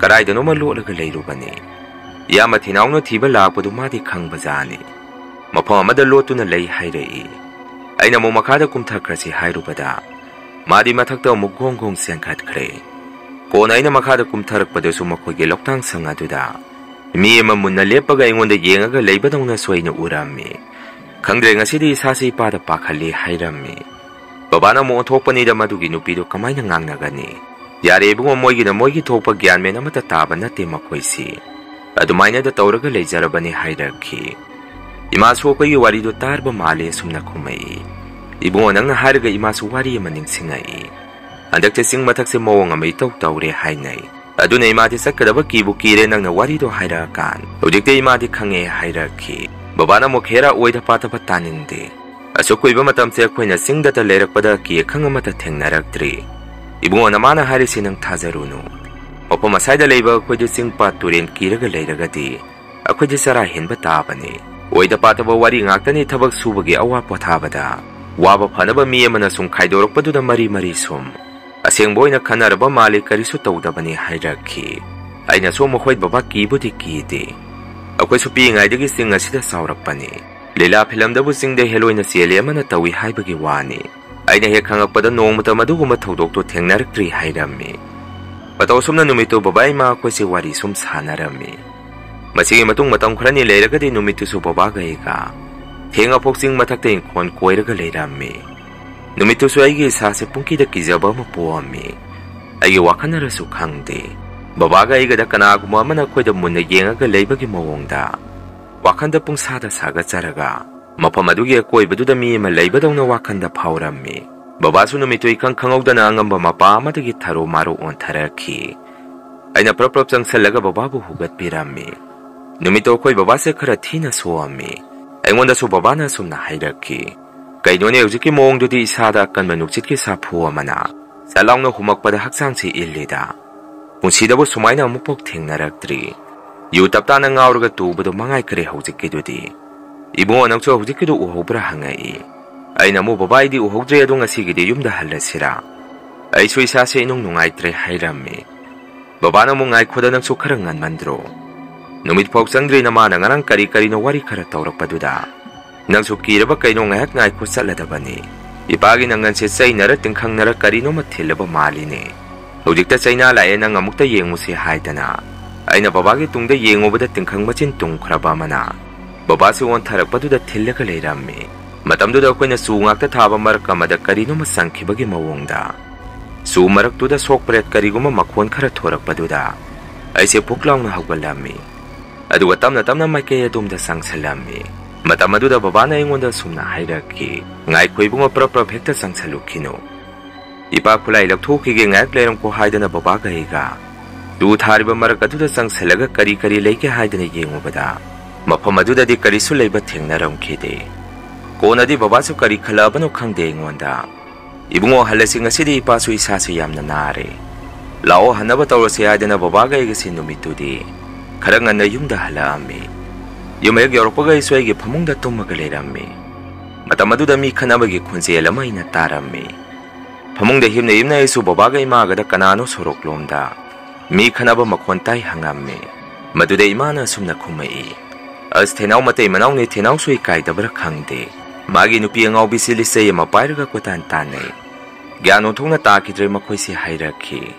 ꯀꯔꯥꯏꯗꯅꯣꯃ ꯂꯣꯠꯂꯒ ꯂꯩꯔꯨꯕꯅꯤ꯫ ꯏꯌꯥꯝꯕ ꯊꯤꯅꯥꯎꯅ ꯊꯤꯕ ꯂꯥꯛꯄꯗꯨ ꯃꯥꯗꯤ ꯈꯪꯕꯖꯥꯅꯤ꯫ ꯃꯐꯝ ꯑꯃꯗ ꯂꯣꯠꯇꯨꯅ ꯂꯩ ꯍꯥꯏꯔꯛꯏ꯫ ꯑꯩꯅ ꯑꯃꯨꯛ ꯃꯈꯥꯗ ꯀꯨꯝꯊꯈ꯭ꯔꯁꯤ ꯍꯥꯏꯔꯨꯕꯗ ꯃꯥꯗꯤ ꯃꯊꯛꯇ ꯑꯃꯨꯛ ꯒꯣꯡ ꯒꯣꯡ ꯆꯦꯟꯈꯠꯈ꯭ꯔꯦ꯫ ꯀꯣꯟꯅ ꯑꯩꯅ ꯃꯈꯥꯗ ꯀꯨꯝꯊꯔꯛꯄꯗꯁꯨ ꯃꯈꯣꯏꯒꯤ ꯂꯧꯇꯥꯡ ꯁꯪ ꯑꯗꯨꯗ ꯃꯤ ꯑꯃ ꯃꯨꯟꯅ ꯂꯦꯞꯄꯒ ꯑꯩꯉꯣꯟꯗ ꯌꯦꯡꯉꯒ ꯂꯩꯕꯗꯧꯅꯁꯨ ꯑꯩꯅ ꯎꯔꯝꯃꯤ꯫ ꯈꯪꯗ꯭ꯔꯦ, ꯉꯁꯤꯗꯤ ꯏꯁꯥꯁꯤ ꯏꯄꯥꯗ ꯄꯥꯈꯠꯂꯤ ꯍꯥꯏꯔꯝꯃꯤ꯫ ꯕꯕꯥꯅ ꯑꯃꯨꯛ ꯑꯣꯟꯊꯣꯛꯄꯅꯤꯗ, ꯃꯗꯨꯒꯤ ꯅꯨꯄꯤꯗꯨ ꯀꯃꯥꯏꯅ ꯉꯥꯡꯅꯒꯅꯤ? ꯌꯥꯔꯦ ꯏꯕꯨꯡꯉꯣ, ꯃꯣꯏꯒꯤꯅ ꯃꯣꯏꯒꯤ ꯊꯣꯛꯄ, ꯒ꯭ꯌꯥꯟ ꯃꯦꯟ ꯑꯃꯠꯇ ꯇꯥꯕ ꯅꯠꯇꯦ ꯃꯈꯣꯏꯁꯤ꯫ ꯑꯗꯨꯃꯥꯏꯅꯗ ꯇꯧꯔꯒ ꯂꯩꯖꯔꯕꯅꯤ ꯍꯥꯏꯔꯛꯈꯤ꯫ ꯏꯃꯥꯁꯨ ꯑꯩꯈꯣꯏꯒꯤ ꯋꯥꯔꯤꯗꯨ ꯇꯥꯔꯕ ꯃꯥꯜꯂꯦ ꯑꯁꯨꯝꯅ ꯈꯨꯝꯃꯛꯏ꯫ ꯏꯕꯨꯡꯉꯣ, ꯅꯪꯅ ꯍꯥꯏꯔꯒ ꯏꯃꯥꯁꯨ ꯋꯥꯔꯤ ꯑꯃ ꯅꯤꯡꯁꯤꯡꯉꯛꯏ꯫ ꯍꯟꯗꯛꯁꯦ ꯆꯤꯡ ꯃꯊꯛꯁꯦ ꯃꯑꯣꯡ ꯑꯃ ꯏꯇꯧ ꯇꯧꯔꯦ ꯍꯥꯏꯅꯩ꯫ ꯑꯗꯨꯅ ꯏꯃꯥꯗꯤ ꯆꯠꯀꯗꯕ ꯀꯤꯕꯨ ꯀꯤꯔꯦ ꯅꯪꯅ ꯋꯥꯔꯤꯗꯣ ꯍꯥꯏꯔꯛꯑꯀꯥꯟ꯫ ꯍꯧꯖꯤꯛꯇꯤ ꯏꯃꯥꯗꯤ ꯈꯪꯉꯦ ꯍꯥꯏꯔꯛꯈꯤ꯫ ꯕꯕꯥꯅ ꯑꯃꯨꯛ ꯍꯦꯔꯥ ꯑꯣꯏꯗ ꯄꯥꯗꯕ ꯇꯥꯅꯤꯡꯗꯦ꯫ ꯑꯁꯨꯛ ꯀꯨꯏꯕ ꯃꯇꯝꯁꯦ ꯑꯩꯈꯣꯏꯅ ꯆꯤꯡꯗꯇ ꯂꯩꯔꯛꯄꯗ ꯑꯀꯤ ꯑꯈꯪ ꯑꯃꯠꯇ ꯊꯦꯡꯅꯔꯛꯇ꯭ꯔꯤ꯫ ꯏꯕꯨꯡꯉꯣ, ꯅꯃꯥꯅ ꯍꯥꯏꯔꯤꯁꯤ ꯅꯪ ꯊꯥꯖꯔꯨꯅꯨ꯫ ꯃꯐꯝ ꯑꯁꯥꯏꯗ ꯂꯩꯕ ꯑꯩꯈꯣꯏꯗꯤ ꯆꯤꯡ ꯄꯥꯠ ꯇꯨꯔꯦꯟ ꯀꯤꯔꯒ ꯂꯩꯔꯒꯗꯤ ꯑꯩꯈꯣꯏꯗꯤ ꯆꯔꯥ ꯍꯦꯟꯕ ꯇꯥꯕꯅꯤ꯫ ꯑꯣꯏꯗ ꯄꯥꯗꯕ ꯋꯥꯔꯤ ꯉꯥꯛꯇꯅꯤ꯫ ꯊꯕꯛ ꯁꯨꯕꯒꯤ ꯑꯋꯥ ꯄꯣꯊꯥꯕꯗ ꯋꯥꯕ ꯐꯅꯕ ꯃꯤ ꯑꯃꯅ ꯁꯨꯝ ꯈꯥꯏꯗꯣꯔꯛꯄꯗꯨꯗ ꯃꯔꯤ ꯃꯔꯤ ꯁꯨꯝ꯫ ꯑꯁꯦꯡꯕ ꯑꯣꯏꯅ ꯈꯟꯅꯔꯕ ꯃꯥꯜꯂꯤ, ꯀꯔꯤꯁꯨ ꯇꯧꯗꯕꯅꯤ ꯍꯥꯏꯔꯛꯈꯤ꯫ ꯑꯩꯅꯁꯨ ꯃꯈꯣꯏ ꯕꯕꯥ ꯀꯤꯕꯨꯗꯤ ꯀꯤꯗꯦ꯫ ꯑꯩꯈꯣꯏꯁꯨ ꯄꯤꯛꯏꯉꯩꯗꯒꯤ ꯆꯤꯡ ꯑꯁꯤꯗ ꯆꯥꯎꯔꯛꯄꯅꯤ꯫ ꯂꯤꯂꯥ ꯐꯤꯂꯝꯗꯕꯨ ꯆꯤꯡꯗ ꯍꯦꯂꯣꯏꯅ ꯆꯦꯜꯂꯤ ꯑꯃꯅ ꯇꯧꯏ ꯍꯥꯏꯕꯒꯤ ꯋꯥꯅꯤ꯫ ꯑꯩꯅ ꯍꯦꯛ ꯈꯪꯉꯛꯄꯗ ꯅꯣꯡꯃꯇ ꯃꯗꯨꯒꯨꯝꯕ ꯊꯧꯗꯣꯛꯇꯨ ꯊꯦꯡꯅꯔꯛꯇ꯭ꯔꯤ ꯍꯥꯏꯔꯝꯃꯤ꯫ ꯃꯇꯧ ꯑꯁꯨꯝꯅ ꯅꯨꯃꯤꯠꯇꯨ ꯕꯕꯥ ꯏꯃꯥ ꯑꯩꯈꯣꯏꯁꯦ ꯋꯥꯔꯤ ꯁꯨꯝ ꯁꯥꯟꯅꯔꯝꯃꯤ꯫ ꯃꯁꯤꯒꯤ ꯃꯇꯨꯡ ꯃꯇꯝ ꯈꯔꯅꯤ ꯂꯩꯔꯒꯗꯤ ꯅꯨꯃꯤꯠꯇꯨꯁꯨ ꯕꯕꯥꯒ ꯑꯩꯒ ꯊꯦꯡꯉꯐꯥꯎ ꯆꯤꯡ ꯃꯊꯛꯇ ꯏꯪꯈꯣꯜ ꯀꯣꯏꯔꯒ ꯂꯩꯔꯝꯃꯤ꯫ ꯅꯨꯃꯤꯠꯇꯨꯁꯨ ꯑꯩꯒꯤ ꯏꯁꯥꯁꯦ ꯄꯨꯡꯀꯤꯗ ꯀꯤꯖꯕ ꯑꯃ ꯄꯣꯛꯑꯝꯃꯤ꯫ ꯑꯩꯒꯤ ꯋꯥꯈꯜꯅꯔꯁꯨ ꯈꯪꯗꯦ꯫ ꯕꯕꯥꯒ ꯑꯩꯒꯗ ꯀꯅꯥꯒꯨꯝꯕ ꯑꯃꯅ ꯑꯩꯈꯣꯏꯗ ꯃꯨꯟꯅ ꯌꯦꯡꯉꯒ ꯂꯩꯕꯒꯤ ꯃꯑꯣꯡꯗ ꯋꯥꯈꯟꯗ ꯄꯨꯡꯁꯥꯗ ꯁꯥꯒꯠꯆꯔꯒ ꯃꯐꯝ ꯑꯗꯨꯒꯤ ꯑꯀꯣꯏꯕꯗꯨꯗ ꯃꯤ ꯑꯃ ꯂꯩꯕꯗꯧꯅ ꯋꯥꯈꯟꯗ ꯐꯥꯎꯔꯝꯃꯤ꯫ ꯕꯕꯥꯁꯨ ꯅꯨꯃꯤꯠꯇꯨ ꯏꯈꯪ ꯈꯪꯍꯧꯗꯅ ꯑꯉꯝꯕ ꯃꯄꯥ ꯑꯃꯗꯒꯤ ꯊꯔꯣ ꯃꯥꯔꯣ ꯑꯣꯟꯊꯔꯛꯈꯤ꯫ ꯑꯩꯅ ꯄ꯭ꯔꯞ ꯄ꯭ꯔꯞ ꯆꯪꯁꯜꯂꯒ ꯕꯕꯥꯕꯨ ꯍꯨꯒꯠꯄꯤꯔꯝꯃꯤ꯫ ꯅꯨꯃꯤꯠꯇꯣ ꯑꯩꯈꯣꯏ ꯕꯕꯥꯁꯦ ꯈꯔ ꯊꯤꯅ ꯁꯣꯛꯑꯝꯃꯤ꯫ ꯑꯩꯉꯣꯟꯗꯁꯨ ꯕꯕꯥꯅ ꯑꯁꯨꯝꯅ ꯍꯥꯏꯔꯛꯈꯤ, "ꯀꯩꯅꯣꯅꯦ, ꯍꯧꯖꯤꯛꯀꯤ ꯃꯑꯣꯡꯗꯨꯗꯤ ꯏꯁꯥꯗ ꯑꯀꯟꯕ ꯅꯨꯡꯁꯤꯠꯀꯤ ꯁꯥꯐꯨ ꯑꯃꯅ ꯆꯠ ꯂꯥꯎꯅ ꯍꯨꯝꯃꯛꯄꯗ ꯍꯛꯆꯥꯡꯁꯤ ꯏꯜꯂꯤꯗ꯫ ꯄꯨꯟꯁꯤꯗꯕꯨ ꯁꯨꯃꯥꯏꯅ ꯑꯃꯨꯛꯐꯥꯎ ꯊꯦꯡꯅꯔꯛꯇ꯭ꯔꯤ꯫ ꯌꯨ ꯇꯞꯇꯥꯅ ꯉꯥꯎꯔꯒ ꯇꯨꯕꯗꯣ ꯃꯉꯥꯏꯈꯔꯦ ꯍꯧꯖꯤꯛꯀꯤꯗꯨꯗꯤ꯫ ꯏꯕꯨꯡꯉꯣ, ꯅꯪꯁꯨ ꯍꯧꯖꯤꯛꯀꯤꯗꯨ ꯎꯍꯧꯕ꯭ꯔꯥ?" ꯍꯪꯉꯛꯏ꯫ ꯑꯩꯅ ꯑꯃꯨꯛ, "ꯕꯕꯥ, ꯑꯩꯗꯤ ꯎꯍꯧꯗ꯭ꯔꯦ, ꯑꯗꯣ ꯉꯁꯤꯒꯤꯗꯤ ꯌꯨꯝꯗ ꯍꯜꯂꯁꯤꯔꯥ? ꯑꯩꯁꯨ ꯏꯁꯥꯁꯦ ꯏꯅꯨꯡ ꯅꯨꯡꯉꯥꯏꯇ꯭ꯔꯦ" ꯍꯥꯏꯔꯝꯃꯤ꯫ ꯕꯕꯥꯅ ꯑꯃꯨꯛ, "ꯉꯥꯏꯈꯣꯗ, ꯅꯪꯁꯨ ꯈꯔ ꯉꯟꯃꯟꯗ꯭ꯔꯣ? ꯅꯨꯃꯤꯠ ꯐꯥꯎ ꯆꯪꯗ꯭ꯔꯤ ꯅꯃꯥꯅ ꯉꯔꯥꯡ ꯀꯔꯤ ꯀꯔꯤꯅꯣ ꯋꯥꯔꯤ ꯈꯔ ꯇꯧꯔꯛꯄꯗꯨꯗ ꯅꯪꯁꯨ ꯀꯤꯔꯕ ꯀꯩꯅꯣ, ꯉꯥꯏꯍꯥꯛ ꯉꯥꯏꯈꯣ, ꯆꯠꯂꯗꯕꯅꯤ꯫ ꯏꯄꯥꯒꯤ ꯅꯪꯒꯟꯁꯦ ꯆꯩꯅꯔ ꯇꯤꯡꯈꯪꯅꯔ ꯀꯔꯤꯅꯣꯃ ꯊꯤꯜꯂꯕ ꯃꯥꯜꯂꯤꯅꯦ꯫ ꯍꯧꯖꯤꯛꯇ ꯆꯩꯅꯥ ꯂꯥꯛꯑꯦ, ꯅꯪ ꯑꯃꯨꯛꯇ ꯌꯦꯡꯉꯨꯁꯦ" ꯍꯥꯏꯗꯅ ꯑꯩꯅ ꯕꯕꯥꯒꯤ ꯇꯨꯡꯗ ꯌꯦꯡꯉꯨꯕꯗ ꯇꯤꯡꯈꯪ ꯃꯆꯤꯟ ꯇꯨꯝꯈ꯭ꯔꯕ ꯑꯃꯅ ꯕꯕꯥꯁꯨ ꯑꯣꯟꯊꯔꯛꯄꯗꯨꯗ ꯊꯤꯜꯂꯒ ꯂꯩꯔꯝꯃꯤ꯫ ꯃꯇꯝꯗꯨꯗ ꯑꯩꯈꯣꯏꯅ ꯆꯨ ꯉꯥꯛꯇ ꯊꯥꯕ ꯃꯔꯛ ꯑꯃꯗ ꯀꯔꯤꯅꯣꯃ ꯆꯪꯈꯤꯕꯒꯤ ꯃꯑꯣꯡꯗ ꯆꯨ ꯃꯔꯛꯇꯨꯗ ꯁꯣꯛ ꯄ꯭ꯔꯦꯠ ꯀꯔꯤꯒꯨꯝꯕ ꯃꯈꯣꯟ ꯈꯔ ꯊꯣꯔꯛꯄꯗꯨꯗ ꯑꯩꯁꯦ ꯐꯨꯛ ꯂꯥꯎꯅ ꯍꯧꯒꯠꯂꯝꯃꯤ꯫ ꯑꯗꯨꯒ ꯇꯞꯅ ꯇꯞꯅ ꯃꯥꯏꯀꯩ ꯑꯗꯣꯝꯗ ꯆꯪꯁꯤꯜꯂꯝꯃꯤ꯫ ꯃꯇꯝ ꯑꯗꯨꯗ ꯕꯕꯥꯅ ꯑꯩꯉꯣꯟꯗ ꯑꯁꯨꯝꯅ ꯍꯥꯏꯔꯛꯈꯤ, "ꯉꯥꯏꯈꯣ ꯏꯕꯨꯡꯉꯣ, ꯄ꯭ꯔꯞ ꯄ꯭ꯔꯞ ꯍꯦꯛꯇ ꯆꯪꯁꯤꯜꯂꯨꯈꯤꯅꯨ꯫ ꯏꯄꯥ ꯈꯨꯠꯂꯥꯏ ꯂꯧꯊꯣꯛꯈꯤꯒꯦ, ꯉꯥꯏꯍꯥꯛ ꯂꯩꯔꯝꯀꯣ" ꯍꯥꯏꯗꯅ ꯕꯕꯥꯒ ꯑꯩꯒ ꯆꯨ ꯊꯥꯔꯤꯕ ꯃꯔꯛ ꯑꯗꯨꯗ ꯆꯪꯁꯤꯜꯂꯒ ꯀꯔꯤ ꯀꯔꯤ ꯂꯩꯒꯦ ꯍꯥꯏꯗꯅ ꯌꯦꯡꯉꯨꯕꯗ ꯃꯐꯝ ꯑꯗꯨꯗꯗꯤ ꯀꯔꯤꯁꯨ ꯂꯩꯕ ꯊꯦꯡꯅꯔꯝꯈꯤꯗꯦ꯫ ꯀꯣꯟꯅꯗꯤ ꯕꯕꯥꯁꯨ ꯀꯔꯤ ꯈꯜꯂꯛꯑꯕꯅꯣ ꯈꯪꯗꯦ, ꯑꯩꯉꯣꯟꯗ, "ꯏꯕꯨꯡꯉꯣ, ꯍꯜꯂꯁꯤ, ꯉꯁꯤꯗꯤ ꯏꯄꯥꯁꯨ ꯏꯁꯥꯁꯦ ꯌꯥꯝꯅ ꯅꯥꯔꯦ꯫ ꯂꯥꯛꯑꯣ, ꯍꯟꯅꯕ ꯇꯧꯔꯁꯤ" ꯍꯥꯏꯗꯅ ꯕꯕꯥꯒ ꯑꯩꯒꯁꯤ ꯅꯨꯃꯤꯠꯇꯨꯗꯤ ꯈꯔ ꯉꯟꯅ ꯌꯨꯝꯗ ꯍꯜꯂꯛꯑꯝꯃꯤ꯫ ꯌꯨꯝ ꯍꯦꯛ ꯌꯧꯔꯛꯄꯒ ꯑꯩꯁꯨ ꯑꯩꯒꯤ ꯐꯃꯨꯡꯗ ꯇꯨꯝꯃꯒ ꯂꯩꯔꯝꯃꯤ꯫ ꯃꯇꯝ ꯑꯗꯨꯗ ꯃꯤ ꯈꯠꯅꯕꯒꯤ ꯈꯣꯟꯖꯦꯜ ꯑꯃ ꯑꯩꯅ ꯇꯥꯔꯝꯃꯤ꯫ ꯐꯃꯨꯡꯗ ꯍꯤꯞꯅ ꯍꯤꯞꯅ ꯑꯩꯁꯨ ꯕꯕꯥꯒ ꯏꯃꯥꯒꯗ ꯀꯅꯥꯅꯣ ꯁꯣꯔꯣꯛꯂꯣꯝꯗ ꯃꯤ ꯈꯠꯅꯕ ꯃꯈꯣꯟ ꯇꯥꯏ ꯍꯪꯉꯝꯃꯤ꯫ ꯃꯗꯨꯗ ꯏꯃꯥꯅ ꯑꯁꯨꯝꯅ ꯈꯨꯝꯃꯛꯏ, "ꯑꯁ, ꯊꯦꯅꯥꯎ ꯃꯇꯩ ꯃꯅꯥꯎꯅꯦ, ꯊꯦꯅꯥꯎꯁꯨ ꯏꯀꯥꯏꯗꯕ꯭ꯔꯥ ꯈꯪꯗꯦ꯫ ꯃꯥꯒꯤ ꯅꯨꯄꯤ ꯑꯉꯥꯎꯕꯤꯁꯤ ꯂꯤꯆꯩ ꯑꯃ ꯄꯥꯏꯔꯒ ꯀꯣꯏꯇꯥꯟ ꯇꯥꯟꯅꯩ꯫ ꯒ꯭ꯌꯥꯟ ꯑꯣꯟꯊꯣꯛꯅ ꯇꯥꯈꯤꯗ꯭ꯔꯦ ꯃꯈꯣꯏꯁꯤ" ꯍꯥꯏꯔꯛꯈꯤ꯫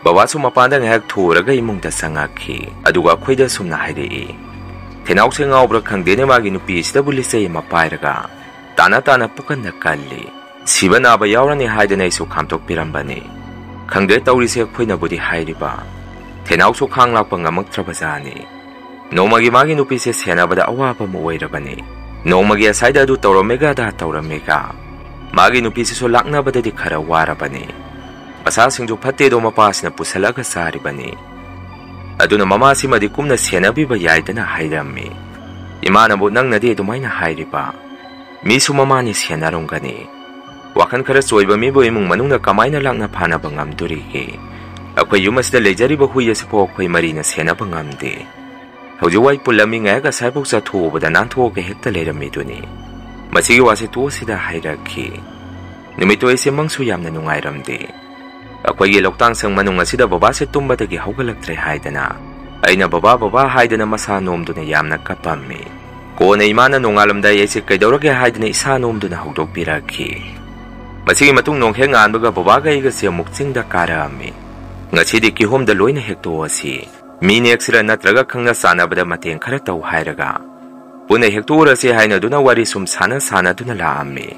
ꯕꯕꯥꯁꯨ ꯃꯄꯥꯟꯗ ꯉꯥꯏꯍꯥꯛ ꯊꯣꯛꯎꯔꯒ ꯏꯃꯨꯡꯗ ꯆꯪꯉꯛꯈꯤ꯫ ꯑꯗꯨꯒ ꯑꯩꯈꯣꯏꯗ ꯑꯁꯨꯝꯅ ꯍꯥꯏꯔꯛꯏ, "ꯊꯦꯅꯥꯎꯁꯦ ꯉꯥꯎꯕ꯭ꯔꯥ ꯈꯪꯗꯦꯅꯦ, ꯃꯥꯒꯤ ꯅꯨꯄꯤ ꯑꯁꯤꯗꯕꯨ ꯂꯤꯆꯩ ꯑꯃ ꯄꯥꯏꯔꯒ ꯇꯥꯅ ꯇꯥꯅ ꯄꯨꯀꯟꯅ ꯀꯜꯂꯤ꯫ ꯁꯤꯕ ꯅꯥꯕ ꯌꯥꯎꯔꯅꯤ" ꯍꯥꯏꯗꯅ ꯑꯩꯁꯨ ꯈꯥꯝꯇꯣꯛꯄꯤꯔꯝꯕꯅꯤ꯫ ꯈꯪꯗꯦ ꯇꯧꯔꯤꯁꯦ, ꯑꯩꯈꯣꯏꯅꯕꯨꯗꯤ ꯍꯥꯏꯔꯤꯕ, ꯊꯦꯅꯥꯎꯁꯨ ꯈꯥꯡ ꯂꯥꯛꯄ ꯉꯝꯃꯛꯇ꯭ꯔꯕꯖꯥꯠꯅꯤ꯫ ꯅꯣꯡꯃꯒꯤ ꯃꯥꯒꯤ ꯅꯨꯄꯤꯁꯦ ꯁꯦꯟꯅꯕꯗ ꯑꯋꯥꯕ ꯑꯃ ꯑꯣꯏꯔꯕꯅꯤ꯫ ꯅꯣꯡꯃꯒꯤ ꯑꯁꯥꯏꯗ ꯑꯗꯨ ꯇꯧꯔꯝꯃꯦꯒ ꯑꯗꯥ ꯇꯧꯔꯝꯃꯦꯒ꯫ ꯃꯥꯒꯤ ꯅꯨꯄꯤꯁꯤꯁꯨ ꯂꯥꯛꯅꯕꯗꯗꯤ ꯈꯔ ꯋꯥꯔꯕꯅꯤ꯫ ꯃꯁꯥꯁꯤꯡꯁꯨ ꯐꯠꯇꯦꯗꯣ ꯃꯄꯥꯁꯤꯅ ꯄꯨꯁꯜꯂꯒ ꯆꯥꯔꯤꯕꯅꯤ꯫ ꯑꯗꯨꯅ ꯃꯃꯥꯁꯤꯃꯗꯤ ꯀꯨꯝꯅ ꯁꯦꯟꯅꯕꯤꯕ ꯌꯥꯏꯗꯅ ꯍꯥꯏꯔꯝꯃꯤ꯫ ꯏꯃꯥꯅꯕꯨ ꯅꯪꯅꯗꯤ ꯑꯗꯨꯃꯥꯏꯅ ꯍꯥꯏꯔꯤꯕ? ꯃꯤꯁꯨ ꯃꯃꯥꯅꯤ ꯁꯦꯟꯅꯔꯝꯒꯅꯤ꯫ ꯋꯥꯈꯜ ꯈꯔ ꯆꯣꯏꯕ ꯃꯤꯕꯨ ꯏꯃꯨꯡ ꯃꯅꯨꯡꯅ ꯀꯃꯥꯏꯅ ꯂꯥꯛꯅ ꯐꯥꯅꯕ ꯉꯝꯗꯣꯔꯤꯒꯦ? ꯑꯩꯈꯣꯏ ꯌꯨꯝ ꯑꯁꯤꯗ ꯂꯩꯖꯔꯤꯕ ꯍꯨꯏ ꯑꯁꯤꯐꯥꯎ ꯑꯩꯈꯣꯏ ꯃꯔꯤꯅ ꯁꯦꯟꯅꯕ ꯉꯝꯗꯦ꯫ ꯍꯧꯖꯤꯛ ꯋꯥꯏ ꯄꯨꯜꯂꯝꯃꯤ ꯉꯥꯏꯍꯥꯛ ꯑꯁꯥꯏꯐꯥꯎ ꯆꯠꯊꯣꯛꯎꯕꯗ ꯅꯥꯟꯊꯣꯛꯑꯒ ꯍꯦꯛꯇ ꯂꯩꯔꯝꯃꯤꯗꯨꯅꯤ꯫ ꯃꯁꯤꯒꯤ ꯋꯥꯁꯦ ꯇꯣꯛꯑꯁꯤꯗ ꯍꯥꯏꯔꯛꯈꯤ꯫ ꯅꯨꯃꯤꯠꯇꯨ ꯑꯩꯁꯦ ꯃꯪꯁꯨ ꯌꯥꯝꯅ ꯅꯨꯡꯉꯥꯏꯔꯝꯗꯦ꯫ ꯑꯩꯈꯣꯏꯒꯤ ꯂꯧꯇꯥꯡꯁꯪ ꯃꯅꯨꯡ ꯑꯁꯤꯗ ꯕꯕꯥꯁꯦ ꯇꯨꯝꯕꯗꯒꯤ ꯍꯧꯒꯠꯂꯛꯇ꯭ꯔꯦ ꯍꯥꯏꯗꯅ ꯑꯩꯅ ꯕꯕꯥ ꯕꯕꯥ ꯍꯥꯏꯗꯅ ꯃꯁꯥ ꯅꯣꯝꯗꯨꯅ ꯌꯥꯝꯅ ꯀꯞꯄꯝꯃꯤ꯫ ꯀꯣꯟꯅ ꯏꯃꯥꯅ ꯅꯣꯡꯉꯥꯜꯂꯝꯗꯥꯏ ꯑꯩꯁꯦ ꯀꯩꯗꯧꯔꯒꯦ ꯍꯥꯏꯗꯅ ꯏꯁꯥ ꯅꯣꯝꯗꯨꯅ ꯍꯧꯗꯣꯛꯄꯤꯔꯛꯈꯤ꯫ ꯃꯁꯤꯒꯤ ꯃꯇꯨꯡ ꯅꯣꯡꯍꯦꯛ ꯉꯥꯟꯕꯒ ꯕꯕꯥꯒ ꯑꯩꯒꯁꯦ ꯑꯃꯨꯛ ꯆꯤꯡꯗ ꯀꯥꯔꯛꯑꯝꯃꯤ꯫ ꯉꯁꯤꯗꯤ ꯀꯤꯍꯣꯝꯗ ꯂꯣꯏꯅ ꯍꯦꯛꯇꯣꯛꯑꯁꯤ꯫ ꯃꯤ ꯅꯦꯛꯁꯤꯔ ꯅꯠꯇ꯭ꯔꯒ ꯈꯪꯅ ꯆꯥꯟꯅꯕꯗ ꯃꯇꯦꯡ ꯈꯔ ꯇꯧ ꯍꯥꯏꯔꯒ ꯄꯨꯟꯅ ꯍꯦꯛꯇꯣꯛꯎꯔꯁꯤ ꯍꯥꯏꯅꯗꯨꯅ ꯋꯥꯔꯤ ꯁꯨꯝ ꯁꯥꯟꯅ ꯁꯥꯟꯅꯗꯨꯅ ꯂꯥꯛꯑꯝꯃꯤ꯫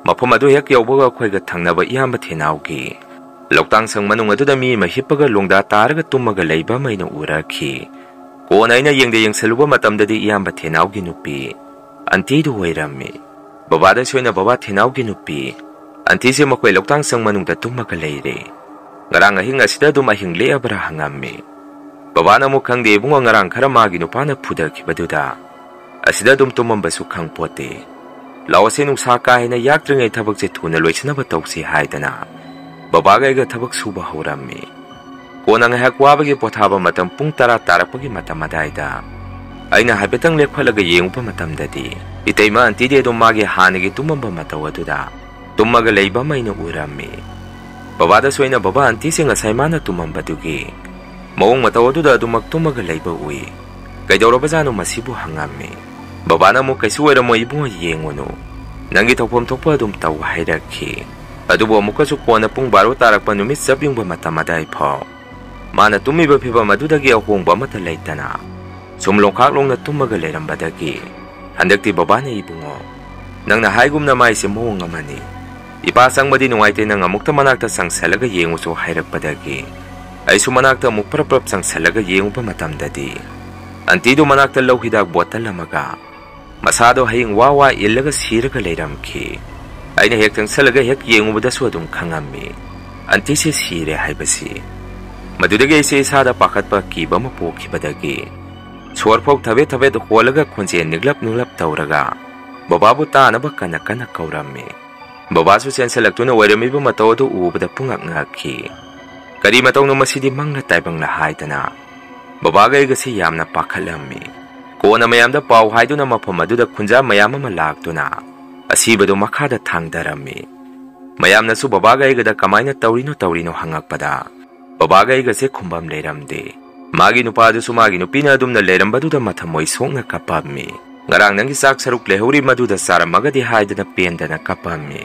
ꯃꯐꯝ ꯑꯗꯨ ꯍꯦꯛ ꯌꯧꯕꯒ ꯑꯩꯈꯣꯏꯒ ꯊꯪꯅꯕ ꯏꯌꯥꯝꯕ ꯊꯦꯅꯥꯎꯒꯤ ꯂꯧꯇꯥꯡꯁꯪ ꯃꯅꯨꯡ ꯑꯗꯨꯗ ꯃꯤ ꯑꯃ ꯍꯤꯞꯄꯒ ꯂꯣꯡꯗꯥ ꯇꯥꯔꯒ ꯇꯨꯝꯃꯒ ꯂꯩꯕ ꯑꯃ ꯑꯩꯅ ꯎꯔꯛꯈꯤ꯫ ꯀꯣꯟꯅ ꯑꯩꯅ ꯌꯦꯡꯗ ꯌꯦꯡꯁꯜꯂꯨꯕ ꯃꯇꯝꯗꯗꯤ ꯏꯌꯥꯝꯕ ꯊꯦꯅꯥꯎꯒꯤ ꯅꯨꯄꯤ ꯑꯟꯇꯤꯗꯨ ꯑꯣꯏꯔꯝꯃꯤ꯫ ꯕꯕꯥꯗ ꯁꯣꯏꯅ ꯕꯕꯥ ꯊꯦꯅꯥꯎꯒꯤ ꯅꯨꯄꯤ ꯑꯟꯇꯤꯁꯦ ꯃꯈꯣꯏ ꯂꯧꯇꯥꯡꯁꯪ ꯃꯅꯨꯡꯗ ꯇꯨꯝꯃꯒ ꯂꯩꯔꯦ꯫ ꯉꯔꯥꯡ ꯑꯍꯤꯡ ꯑꯁꯤꯗ ꯑꯗꯨꯝ ꯑꯍꯤꯡ ꯂꯦꯛꯑꯕ꯭ꯔꯥ ꯍꯪꯉꯝꯃꯤ꯫ ꯕꯕꯥꯅ ꯑꯃꯨꯛ ꯈꯪꯗꯦ ꯏꯕꯨꯡꯉꯣ, ꯉꯔꯥꯡ ꯈꯔ ꯃꯥꯒꯤ ꯅꯨꯄꯥꯅ ꯐꯨꯗꯈꯤꯕꯗꯨꯗ ꯑꯁꯤꯗ ꯑꯗꯨꯝ ꯇꯨꯝꯃꯝꯕꯁꯨ ꯈꯪꯄꯣꯠꯇꯦ꯫ ꯂꯥꯛꯑꯣꯁꯦ, ꯅꯨꯡꯁꯥ ꯀꯥ ꯍꯦꯟꯅ ꯌꯥꯛꯇ꯭ꯔꯤꯉꯩ ꯊꯕꯛꯁꯦ ꯊꯨꯅ ꯂꯣꯏꯁꯤꯟꯅꯕ ꯇꯧꯁꯤ ꯍꯥꯏꯗꯅ ꯕꯕꯥꯒ ꯑꯩꯒ ꯊꯕꯛ ꯁꯨꯕ ꯍꯧꯔꯝꯃꯤ꯫ ꯀꯣꯟꯅ ꯉꯥꯏꯍꯥꯛ ꯋꯥꯕꯒꯤ ꯄꯣꯊꯥꯕ ꯃꯇꯝ ꯄꯨꯡ ꯇꯔꯥ ꯇꯥꯔꯛꯄꯒꯤ ꯃꯇꯝ ꯑꯗꯥꯏꯗ ꯑꯩꯅ ꯍꯥꯏꯐꯦꯠꯇꯪ ꯂꯦꯞꯈꯠꯂꯒ ꯌꯦꯡꯉꯨꯕ ꯃꯇꯝꯗꯗꯤ ꯏꯇꯩꯃ ꯑꯟꯇꯤꯗꯤ ꯑꯗꯨꯝ ꯃꯥꯒꯤ ꯍꯥꯟꯅꯒꯤ ꯇꯨꯝꯃꯝꯕ ꯃꯇꯧ ꯑꯗꯨꯗ ꯇꯨꯝꯃꯒ ꯂꯩꯕ ꯑꯃ ꯑꯩꯅ ꯎꯔꯝꯃꯤ꯫ ꯕꯕꯥꯗꯁꯨ ꯑꯩꯅ ꯕꯕꯥ ꯑꯟꯇꯤꯁꯦ ꯉꯁꯥꯏ ꯃꯥꯅ ꯇꯨꯝꯃꯝꯕꯗꯨꯒꯤ ꯃꯑꯣꯡ ꯃꯇꯧ ꯑꯗꯨꯗ ꯑꯗꯨꯃꯛ ꯇꯨꯝꯃꯒ ꯂꯩꯕ ꯎꯏ꯫ ꯀꯩꯗꯧꯔꯕꯖꯥꯠꯅꯣ ꯃꯁꯤꯕꯨ ꯍꯪꯉꯝꯃꯤ꯫ ꯕꯕꯥꯅ ꯑꯃꯨꯛ ꯀꯩꯁꯨ ꯑꯣꯏꯔꯝꯃꯣꯏ ꯏꯕꯨꯡꯉꯣ, ꯌꯦꯡꯉꯨꯅꯨ꯫ ꯅꯪꯒꯤ ꯇꯧꯐꯝ ꯊꯣꯛꯄ ꯑꯗꯨꯝ ꯇꯧ ꯍꯥꯏꯔꯛꯈꯤ꯫ ꯑꯗꯨꯕꯨ ꯑꯃꯨꯛꯀꯁꯨ ꯀꯣꯟꯅ ꯄꯨꯡ ꯕꯥꯔꯣ ꯇꯥꯔꯛꯄ ꯅꯨꯃꯤꯠ ꯆꯞ ꯌꯨꯡꯕ ꯃꯇꯝ ꯑꯗꯥꯏ ꯐꯥꯎ ꯃꯥꯅ ꯇꯨꯝꯃꯤꯕ ꯐꯤꯕꯝ ꯑꯗꯨꯗꯒꯤ ꯑꯍꯣꯡꯕ ꯑꯃꯠꯇ ꯂꯩꯇꯅ ꯁꯨꯝ ꯂꯣꯡꯈꯥꯛ ꯂꯣꯡꯅ ꯇꯨꯝꯃꯒ ꯂꯩꯔꯝꯕꯗꯒꯤ ꯍꯟꯗꯛꯇꯤ ꯕꯕꯥꯅ ꯏꯕꯨꯡꯉꯣ, ꯅꯪꯅ ꯍꯥꯏꯒꯨꯝꯅ ꯃꯥꯏꯁꯦ ꯃꯑꯣꯡ ꯑꯃꯅꯤ꯫ ꯏꯄꯥ ꯆꯪꯕꯗꯤ ꯅꯨꯡꯉꯥꯏꯇꯦ, ꯅꯪ ꯑꯃꯨꯛꯇ ꯃꯅꯥꯛꯇ ꯆꯪꯁꯜꯂꯒ ꯌꯦꯡꯉꯨꯆꯣ ꯍꯥꯏꯔꯛꯄꯗꯒꯤ ꯑꯩꯁꯨ ꯃꯅꯥꯛꯇ ꯑꯃꯨꯛ ꯄ꯭ꯔꯞ ꯄ꯭ꯔꯞ ꯆꯪꯁꯤꯜꯂꯒ ꯌꯦꯡꯉꯨꯕ ꯃꯇꯝꯗꯗꯤ, ꯑꯟꯇꯤꯗꯨ ꯃꯅꯥꯛꯇ ꯂꯧ ꯍꯤꯗꯥꯛ ꯕꯣꯇꯜ ꯑꯃꯒ, ꯃꯁꯥꯗꯣ ꯍꯌꯤꯡ ꯋꯥ ꯋꯥ ꯏꯜꯂꯒ ꯁꯤꯔꯒ ꯂꯩꯔꯝꯈꯤ꯫ ꯑꯩꯅ ꯍꯦꯛ ꯆꯪꯁꯤꯜꯂꯒ ꯍꯦꯛ ꯌꯦꯡꯉꯨꯕꯗꯁꯨ ꯑꯗꯨꯝ ꯈꯪꯉꯝꯃꯤ, ꯑꯟꯇꯤꯁꯦ ꯁꯤꯔꯦ ꯍꯥꯏꯕꯁꯤ꯫ ꯃꯗꯨꯗꯒꯤ ꯑꯩꯁꯦ ꯏꯁꯥꯗ ꯄꯥꯈꯠꯄ ꯀꯤꯕ ꯑꯃ ꯄꯣꯛꯈꯤꯕꯗꯒꯤ, ꯁꯣꯔ ꯐꯥꯎ ꯊꯕꯦꯠ ꯊꯕꯦꯠ ꯍꯣꯜꯂꯒ ꯈꯣꯟꯖꯦꯜ ꯅꯤꯛꯂꯞ ꯅꯤꯛꯂꯞ ꯇꯧꯔꯒ ꯕꯕꯥꯕꯨ ꯇꯥꯅꯕ ꯀꯟꯅ ꯀꯟꯅ ꯀꯧꯔꯝꯃꯤ꯫ ꯕꯕꯥꯁꯨ ꯆꯦꯟꯁꯤꯜꯂꯛꯇꯨꯅ ꯑꯣꯏꯔꯝꯃꯤꯕ ꯃꯇꯧ ꯑꯗꯨ ꯎꯕꯗ ꯄꯨꯡꯉꯛ ꯉꯛꯈꯤ꯫ "ꯀꯔꯤ ꯃꯇꯧꯅꯣ ꯃꯁꯤꯗꯤ, ꯃꯪꯂ ꯇꯥꯏꯕꯪꯂ?" ꯍꯥꯏꯗꯅ ꯕꯕꯥꯒ ꯑꯩꯒꯁꯤ ꯌꯥꯝꯅ ꯄꯥꯈꯠꯂꯝꯃꯤ꯫ ꯀꯣꯟꯅ ꯃꯌꯥꯝꯗ ꯄꯥꯎ ꯍꯥꯏꯗꯨꯅ ꯃꯐꯝ ꯑꯗꯨꯗ ꯈꯨꯟꯖꯥ ꯃꯌꯥꯝ ꯑꯃ ꯂꯥꯛꯇꯨꯅ ꯑꯁꯤꯕꯗꯨ ꯃꯈꯥꯗ ꯊꯥꯡꯗꯔꯝꯃꯤ꯫ ꯃꯌꯥꯝꯅꯁꯨ ꯕꯕꯥꯒ ꯑꯩꯒꯗ ꯀꯃꯥꯏꯅ ꯇꯧꯔꯤꯅꯣ ꯇꯧꯔꯤꯅꯣ ꯍꯪꯉꯛꯄꯗ, ꯕꯕꯥꯒ ꯑꯩꯒꯁꯦ ꯈꯨꯝꯕꯝ ꯂꯩꯔꯝꯗꯦ꯫ ꯃꯥꯒꯤ ꯅꯨꯄꯥꯗꯨꯁꯨ ꯃꯥꯒꯤ ꯅꯨꯄꯤꯅ ꯑꯗꯨꯝꯅ ꯂꯩꯔꯝꯕꯗꯨꯗ ꯃꯊꯃꯣꯏ ꯁꯣꯛꯅ ꯀꯞꯄꯝꯃꯤ꯫ "ꯉꯔꯥꯡ ꯅꯪꯒꯤ ꯆꯥꯛ ꯁꯔꯨꯛ ꯂꯩꯍꯧꯔꯤ, ꯃꯗꯨꯗ ꯆꯥꯔꯝꯃꯒꯗꯤ" ꯍꯥꯏꯗꯅ ꯄꯦꯟꯗꯅ ꯀꯞꯄꯝꯃꯤ꯫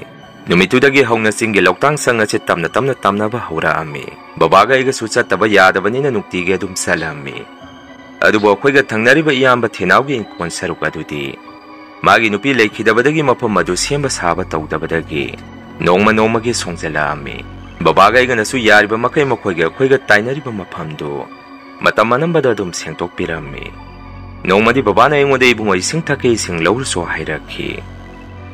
ꯅꯨꯃꯤꯠꯇꯨꯗꯒꯤ ꯍꯧꯅ ꯆꯤꯡꯒꯤ ꯂꯧꯇꯥꯡ ꯁꯪ ꯑꯁꯤ ꯇꯝꯅ ꯇꯝꯅ ꯇꯝꯅꯕ ꯍꯧꯔꯛꯑꯝꯃꯤ꯫ ꯕꯕꯥꯒ ꯑꯩꯒꯁꯨ ꯆꯠꯇꯕ ꯌꯥꯗꯕꯅꯤꯅ ꯅꯨꯡꯇꯤꯒꯤ ꯑꯗꯨꯝ ꯆꯠꯂꯝꯃꯤ꯫ ꯑꯗꯨꯕꯨ ꯑꯩꯈꯣꯏꯒ ꯊꯪꯅꯔꯤꯕ ꯏꯌꯥꯝꯕ ꯊꯦꯅꯥꯎꯒꯤ ꯏꯪꯈꯣꯜ ꯁꯔꯨꯛ ꯑꯗꯨꯗꯤ ꯃꯥꯒꯤ ꯅꯨꯄꯤ ꯂꯩꯈꯤꯗꯕꯗꯒꯤ ꯃꯐꯝ ꯑꯗꯨ ꯁꯦꯝꯕ ꯁꯥꯕ ꯇꯧꯗꯕꯗꯒꯤ ꯅꯣꯡꯃ ꯅꯣꯡꯃꯒꯤ ꯁꯣꯡꯖꯜꯂꯛꯑꯝꯃꯤ꯫ ꯕꯕꯥꯒ ꯑꯩꯒꯅꯁꯨ ꯌꯥꯔꯤꯕ ꯃꯈꯩ ꯃꯈꯣꯏꯒ ꯑꯩꯈꯣꯏꯒ ꯇꯥꯏꯅꯔꯤꯕ ꯃꯐꯝꯗꯨ ꯃꯇꯝ ꯑꯅꯝꯕꯗ ꯑꯗꯨꯝ ꯁꯦꯡꯗꯣꯛꯄꯤꯔꯝꯃꯤ꯫ ꯅꯣꯡꯃꯗꯤ ꯕꯕꯥꯅ ꯑꯩꯉꯣꯟꯗ "ꯏꯕꯨꯡꯉꯣ, ꯏꯁꯤꯡ ꯊꯛꯀꯦ, ꯏꯁꯤꯡ ꯂꯧꯔꯨꯆꯣ" ꯍꯥꯏꯔꯛꯈꯤ꯫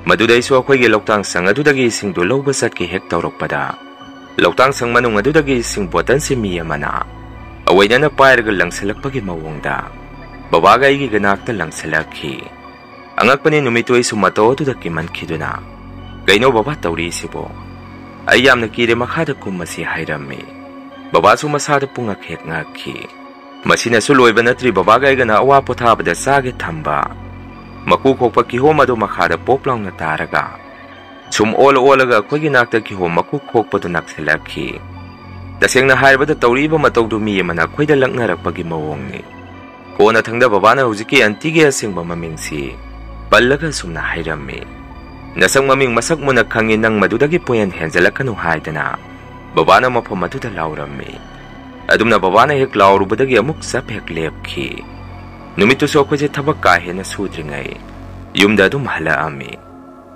ꯃꯗꯨꯗ ꯑꯩꯁꯨ ꯑꯩꯈꯣꯏꯒꯤ ꯂꯧꯇꯥꯡ ꯁꯪ ꯑꯗꯨꯗꯒꯤ ꯏꯁꯤꯡꯗꯨ ꯂꯧꯕ ꯆꯠꯀꯦ ꯍꯦꯛ ꯇꯧꯔꯛꯄꯗ, ꯂꯧꯇꯥꯡ ꯁꯪ ꯃꯅꯨꯡ ꯑꯗꯨꯗꯒꯤ ꯏꯁꯤꯡ ꯕꯣꯇꯜꯁꯤ ꯃꯤ ꯑꯃꯅ ꯑꯋꯩꯗꯅ ꯄꯥꯏꯔꯒ ꯂꯪꯁꯤꯜꯂꯛꯄꯒꯤ ꯃꯑꯣꯡꯗ ꯕꯕꯥꯒ ꯑꯩꯒꯤ ꯅꯥꯛꯇ ꯂꯪꯁꯤꯜꯂꯛꯈꯤ꯫ ꯑꯉꯛꯄꯅꯤ, ꯅꯨꯃꯤꯠꯇꯨ ꯑꯩꯁꯨ ꯃꯇꯧ ꯑꯗꯨꯗ ꯀꯤꯃꯟꯈꯤꯗꯨꯅ, "ꯀꯩꯅꯣ ꯕꯕꯥ ꯇꯧꯔꯤꯁꯤꯕꯣ? ꯑꯩ ꯌꯥꯝꯅ ꯀꯤꯔꯦ, ꯃꯈꯥꯗ ꯀꯨꯝꯃꯁꯤ" ꯍꯥꯏꯔꯝꯃꯤ꯫ ꯕꯕꯥꯁꯨ ꯃꯁꯥꯗ ꯄꯨꯡꯉꯛ ꯍꯦꯛ ꯉꯛꯈꯤ꯫ ꯃꯁꯤꯅꯁꯨ ꯂꯣꯏꯕ ꯅꯠꯇ꯭ꯔꯤ, ꯕꯕꯥꯒ ꯑꯩꯒꯅ ꯑꯋꯥ ꯄꯣꯊꯥꯕꯗ ꯆꯥꯒꯦ ꯊꯝꯕ ꯃꯀꯨ ꯈꯣꯛꯄ ꯀꯤꯍꯣꯝ ꯑꯗꯨ ꯃꯈꯥꯗ ꯄꯣꯞ ꯂꯥꯎꯅ ꯇꯥꯔꯒ ꯁꯨꯝ ꯑꯣꯜ ꯑꯣꯜꯂꯒ ꯑꯩꯈꯣꯏꯒꯤ ꯅꯥꯛꯇ ꯀꯤꯍꯣꯝ ꯃꯀꯨ ꯈꯣꯛꯄꯗꯨ ꯅꯛꯁꯤꯜꯂꯛꯈꯤ꯫ ꯇꯁꯦꯡꯅ ꯍꯥꯏꯔꯕꯗ, ꯇꯧꯔꯛꯏꯕ ꯃꯇꯧꯗꯨ ꯃꯤ ꯑꯃꯅ ꯑꯩꯈꯣꯏꯗ ꯂꯛꯅꯔꯛꯄꯒꯤ ꯃꯑꯣꯡꯅꯤ꯫ ꯀꯣꯟꯅꯊꯪꯗ ꯕꯕꯥꯅ ꯍꯧꯖꯤꯛꯀꯤ ꯑꯟꯇꯤꯒꯤ ꯑꯁꯦꯡꯕ ꯃꯃꯤꯡꯁꯤ ꯄꯜꯂꯒ ꯑꯁꯨꯝꯅ ꯍꯥꯏꯔꯝꯃꯤ, "ꯅꯁꯛ ꯃꯃꯤꯡ ꯃꯁꯛ ꯃꯨꯟꯅ ꯈꯪꯉꯤ, ꯅꯪ ꯃꯗꯨꯗꯒꯤ ꯄꯣꯌꯦꯟ ꯍꯦꯟꯖꯜꯂꯛꯀꯅꯨ" ꯍꯥꯏꯗꯅ ꯕꯕꯥꯅ ꯃꯐꯝ ꯑꯗꯨꯗ ꯂꯥꯎꯔꯝꯃꯤ꯫ ꯑꯗꯨꯝꯅ ꯕꯕꯥꯅ ꯍꯦꯛ ꯂꯥꯎꯔꯨꯕꯗꯒꯤ ꯑꯃꯨꯛ ꯆꯞ ꯍꯦꯛ ꯂꯦꯞꯈꯤ꯫ ꯅꯨꯃꯤꯠꯇꯨꯁꯨ ꯑꯩꯈꯣꯏꯁꯦ ꯊꯕꯛ ꯀꯥ ꯍꯦꯟꯅ ꯁꯨꯗ꯭ꯔꯤꯉꯩ ꯌꯨꯝꯗ ꯑꯗꯨꯝ ꯍꯜꯂꯛꯑꯝꯃꯤ꯫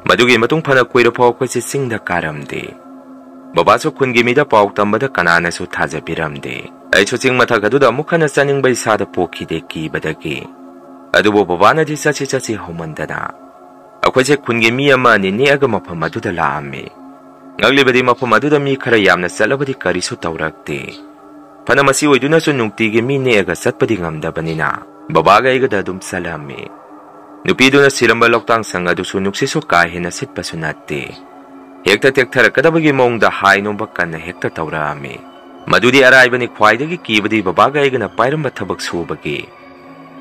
ꯃꯗꯨꯒꯤ ꯃꯇꯨꯡ ꯐꯅ ꯀꯨꯏꯔꯐꯥꯎ ꯑꯩꯈꯣꯏꯁꯦ ꯆꯤꯡꯗ ꯀꯥꯔꯝꯗꯦ꯫ ꯕꯕꯥꯁꯨ ꯈꯨꯟꯒꯤ ꯃꯤꯗ ꯄꯥꯎ ꯇꯝꯕꯗ ꯀꯅꯥꯅꯁꯨ ꯊꯥꯖꯕꯤꯔꯝꯗꯦ꯫ ꯑꯩꯁꯨ ꯆꯤꯡ ꯃꯊꯛ ꯑꯗꯨꯗ ꯑꯃꯨꯛ ꯍꯟꯅ ꯆꯠꯅꯤꯡꯕ ꯏꯁꯥꯗ ꯄꯣꯛꯈꯤꯗꯦ ꯀꯤꯕꯗꯒꯤ꯫ ꯑꯗꯨꯕꯨ ꯕꯕꯥꯅꯗꯤ ꯆꯠꯁꯤ ꯆꯠꯁꯤ ꯍꯧꯃꯟꯗꯅ ꯑꯩꯈꯣꯏꯁꯦ ꯈꯨꯟꯒꯤ ꯃꯤ ꯑꯃ ꯑꯅꯤ ꯅꯦꯛꯑꯒ ꯃꯐꯝ ꯑꯗꯨꯗ ꯂꯥꯛꯑꯝꯃꯤ꯫ ꯉꯛꯂꯤꯕꯗꯤ ꯃꯐꯝ ꯑꯗꯨꯗ ꯃꯤ ꯈꯔ ꯌꯥꯝꯅ ꯆꯠꯂꯕꯗꯤ ꯀꯔꯤꯁꯨ ꯇꯧꯔꯛꯇꯦ꯫ ꯐꯅ ꯃꯁꯤ ꯑꯣꯏꯗꯨꯅꯁꯨ ꯅꯨꯡꯇꯤꯒꯤ ꯃꯤ ꯅꯦꯛꯑꯒ ꯆꯠꯄꯗꯤ ꯉꯝꯗꯕꯅꯤꯅ ꯕꯕꯥꯒ ꯑꯩꯒꯗ ꯑꯗꯨꯝ ꯆꯠꯂꯝꯃꯤ꯫ ꯅꯨꯄꯤꯗꯨꯅ ꯁꯤꯔꯝꯕ ꯂꯧꯇꯥꯡ ꯁꯪ ꯑꯗꯨꯁꯨ ꯅꯨꯡꯁꯤꯠꯁꯨ ꯀꯥ ꯍꯦꯟꯅ ꯁꯤꯠꯄꯁꯨ ꯅꯠꯇꯦ꯫ ꯍꯦꯛꯇ ꯇꯦꯛꯊꯔꯛꯀꯗꯕꯒꯤ ꯃꯑꯣꯡꯗ ꯍꯥꯏ ꯅꯣꯝꯕ ꯀꯟꯅ ꯍꯦꯛꯇ ꯇꯧꯔꯛꯑꯝꯃꯤ꯫ ꯃꯗꯨꯗꯤ ꯑꯔꯥꯏꯕꯅꯤ, ꯈ꯭ꯋꯥꯏꯗꯒꯤ ꯀꯤꯕꯗꯤ ꯕꯕꯥꯒ ꯑꯩꯒꯅ ꯄꯥꯏꯔꯝꯕ ꯊꯕꯛ ꯁꯨꯕꯒꯤ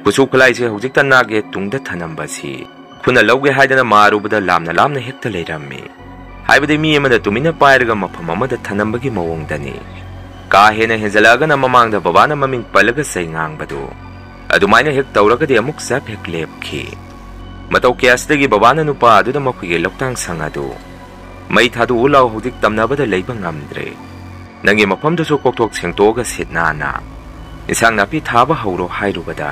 ꯈꯨꯠꯁꯨ ꯈꯨꯠꯂꯥꯏꯁꯦ ꯍꯧꯖꯤꯛꯇ ꯅꯥꯛ ꯌꯦꯠ ꯇꯨꯡꯗ ꯊꯅꯝꯕꯁꯤ ꯈꯨꯠꯅ ꯂꯧꯒꯦ ꯍꯥꯏꯗꯅ ꯃꯥꯔꯨꯕꯗ ꯂꯥꯝꯅ ꯂꯥꯝꯅ ꯍꯦꯛꯇ ꯂꯩꯔꯝꯃꯤ꯫ ꯍꯥꯏꯕꯗꯤ ꯃꯤ ꯑꯃꯅ ꯇꯨꯃꯤꯟꯅ ꯄꯥꯏꯔꯒ ꯃꯐꯝ ꯑꯃꯗ ꯊꯅꯝꯕꯒꯤ ꯃꯑꯣꯡꯗꯅꯤ꯫ ꯀꯥ ꯍꯦꯟꯅ ꯍꯦꯟꯖꯜꯂꯛꯑꯒꯅ ꯃꯃꯥꯡꯗ ꯕꯕꯥꯅ ꯃꯃꯤꯡ ꯄꯜꯂꯒ ꯆꯩ ꯉꯥꯡꯕꯗꯨ ꯑꯗꯨꯃꯥꯏꯅ ꯍꯦꯛ ꯇꯧꯔꯒꯗꯤ ꯑꯃꯨꯛ ꯆꯞ ꯍꯦꯛ ꯂꯦꯞꯈꯤ꯫ ꯃꯇꯧ ꯀꯌꯥꯁꯤꯗꯒꯤ ꯕꯕꯥꯅ ꯅꯨꯄꯥ ꯑꯗꯨꯗ ꯃꯈꯣꯏꯒꯤ ꯂꯧꯇꯥꯡ ꯁꯪ ꯑꯗꯨ ꯃꯩ ꯊꯥꯗꯣꯛꯎ ꯂꯥꯎ, ꯍꯧꯖꯤꯛ ꯇꯝꯅꯕꯗ ꯂꯩꯕ ꯉꯝꯗ꯭ꯔꯦ꯫ ꯅꯪꯒꯤ ꯃꯐꯝꯗꯨꯁꯨ ꯀꯣꯛꯊꯣꯛ ꯁꯦꯡꯇꯣꯛꯑꯒ ꯁꯤꯠ ꯅꯥꯟꯅ ꯏꯟꯁꯥꯡ ꯅꯥꯄꯤ ꯊꯥꯕ ꯍꯧꯔꯣ ꯍꯥꯏꯔꯨꯕꯗ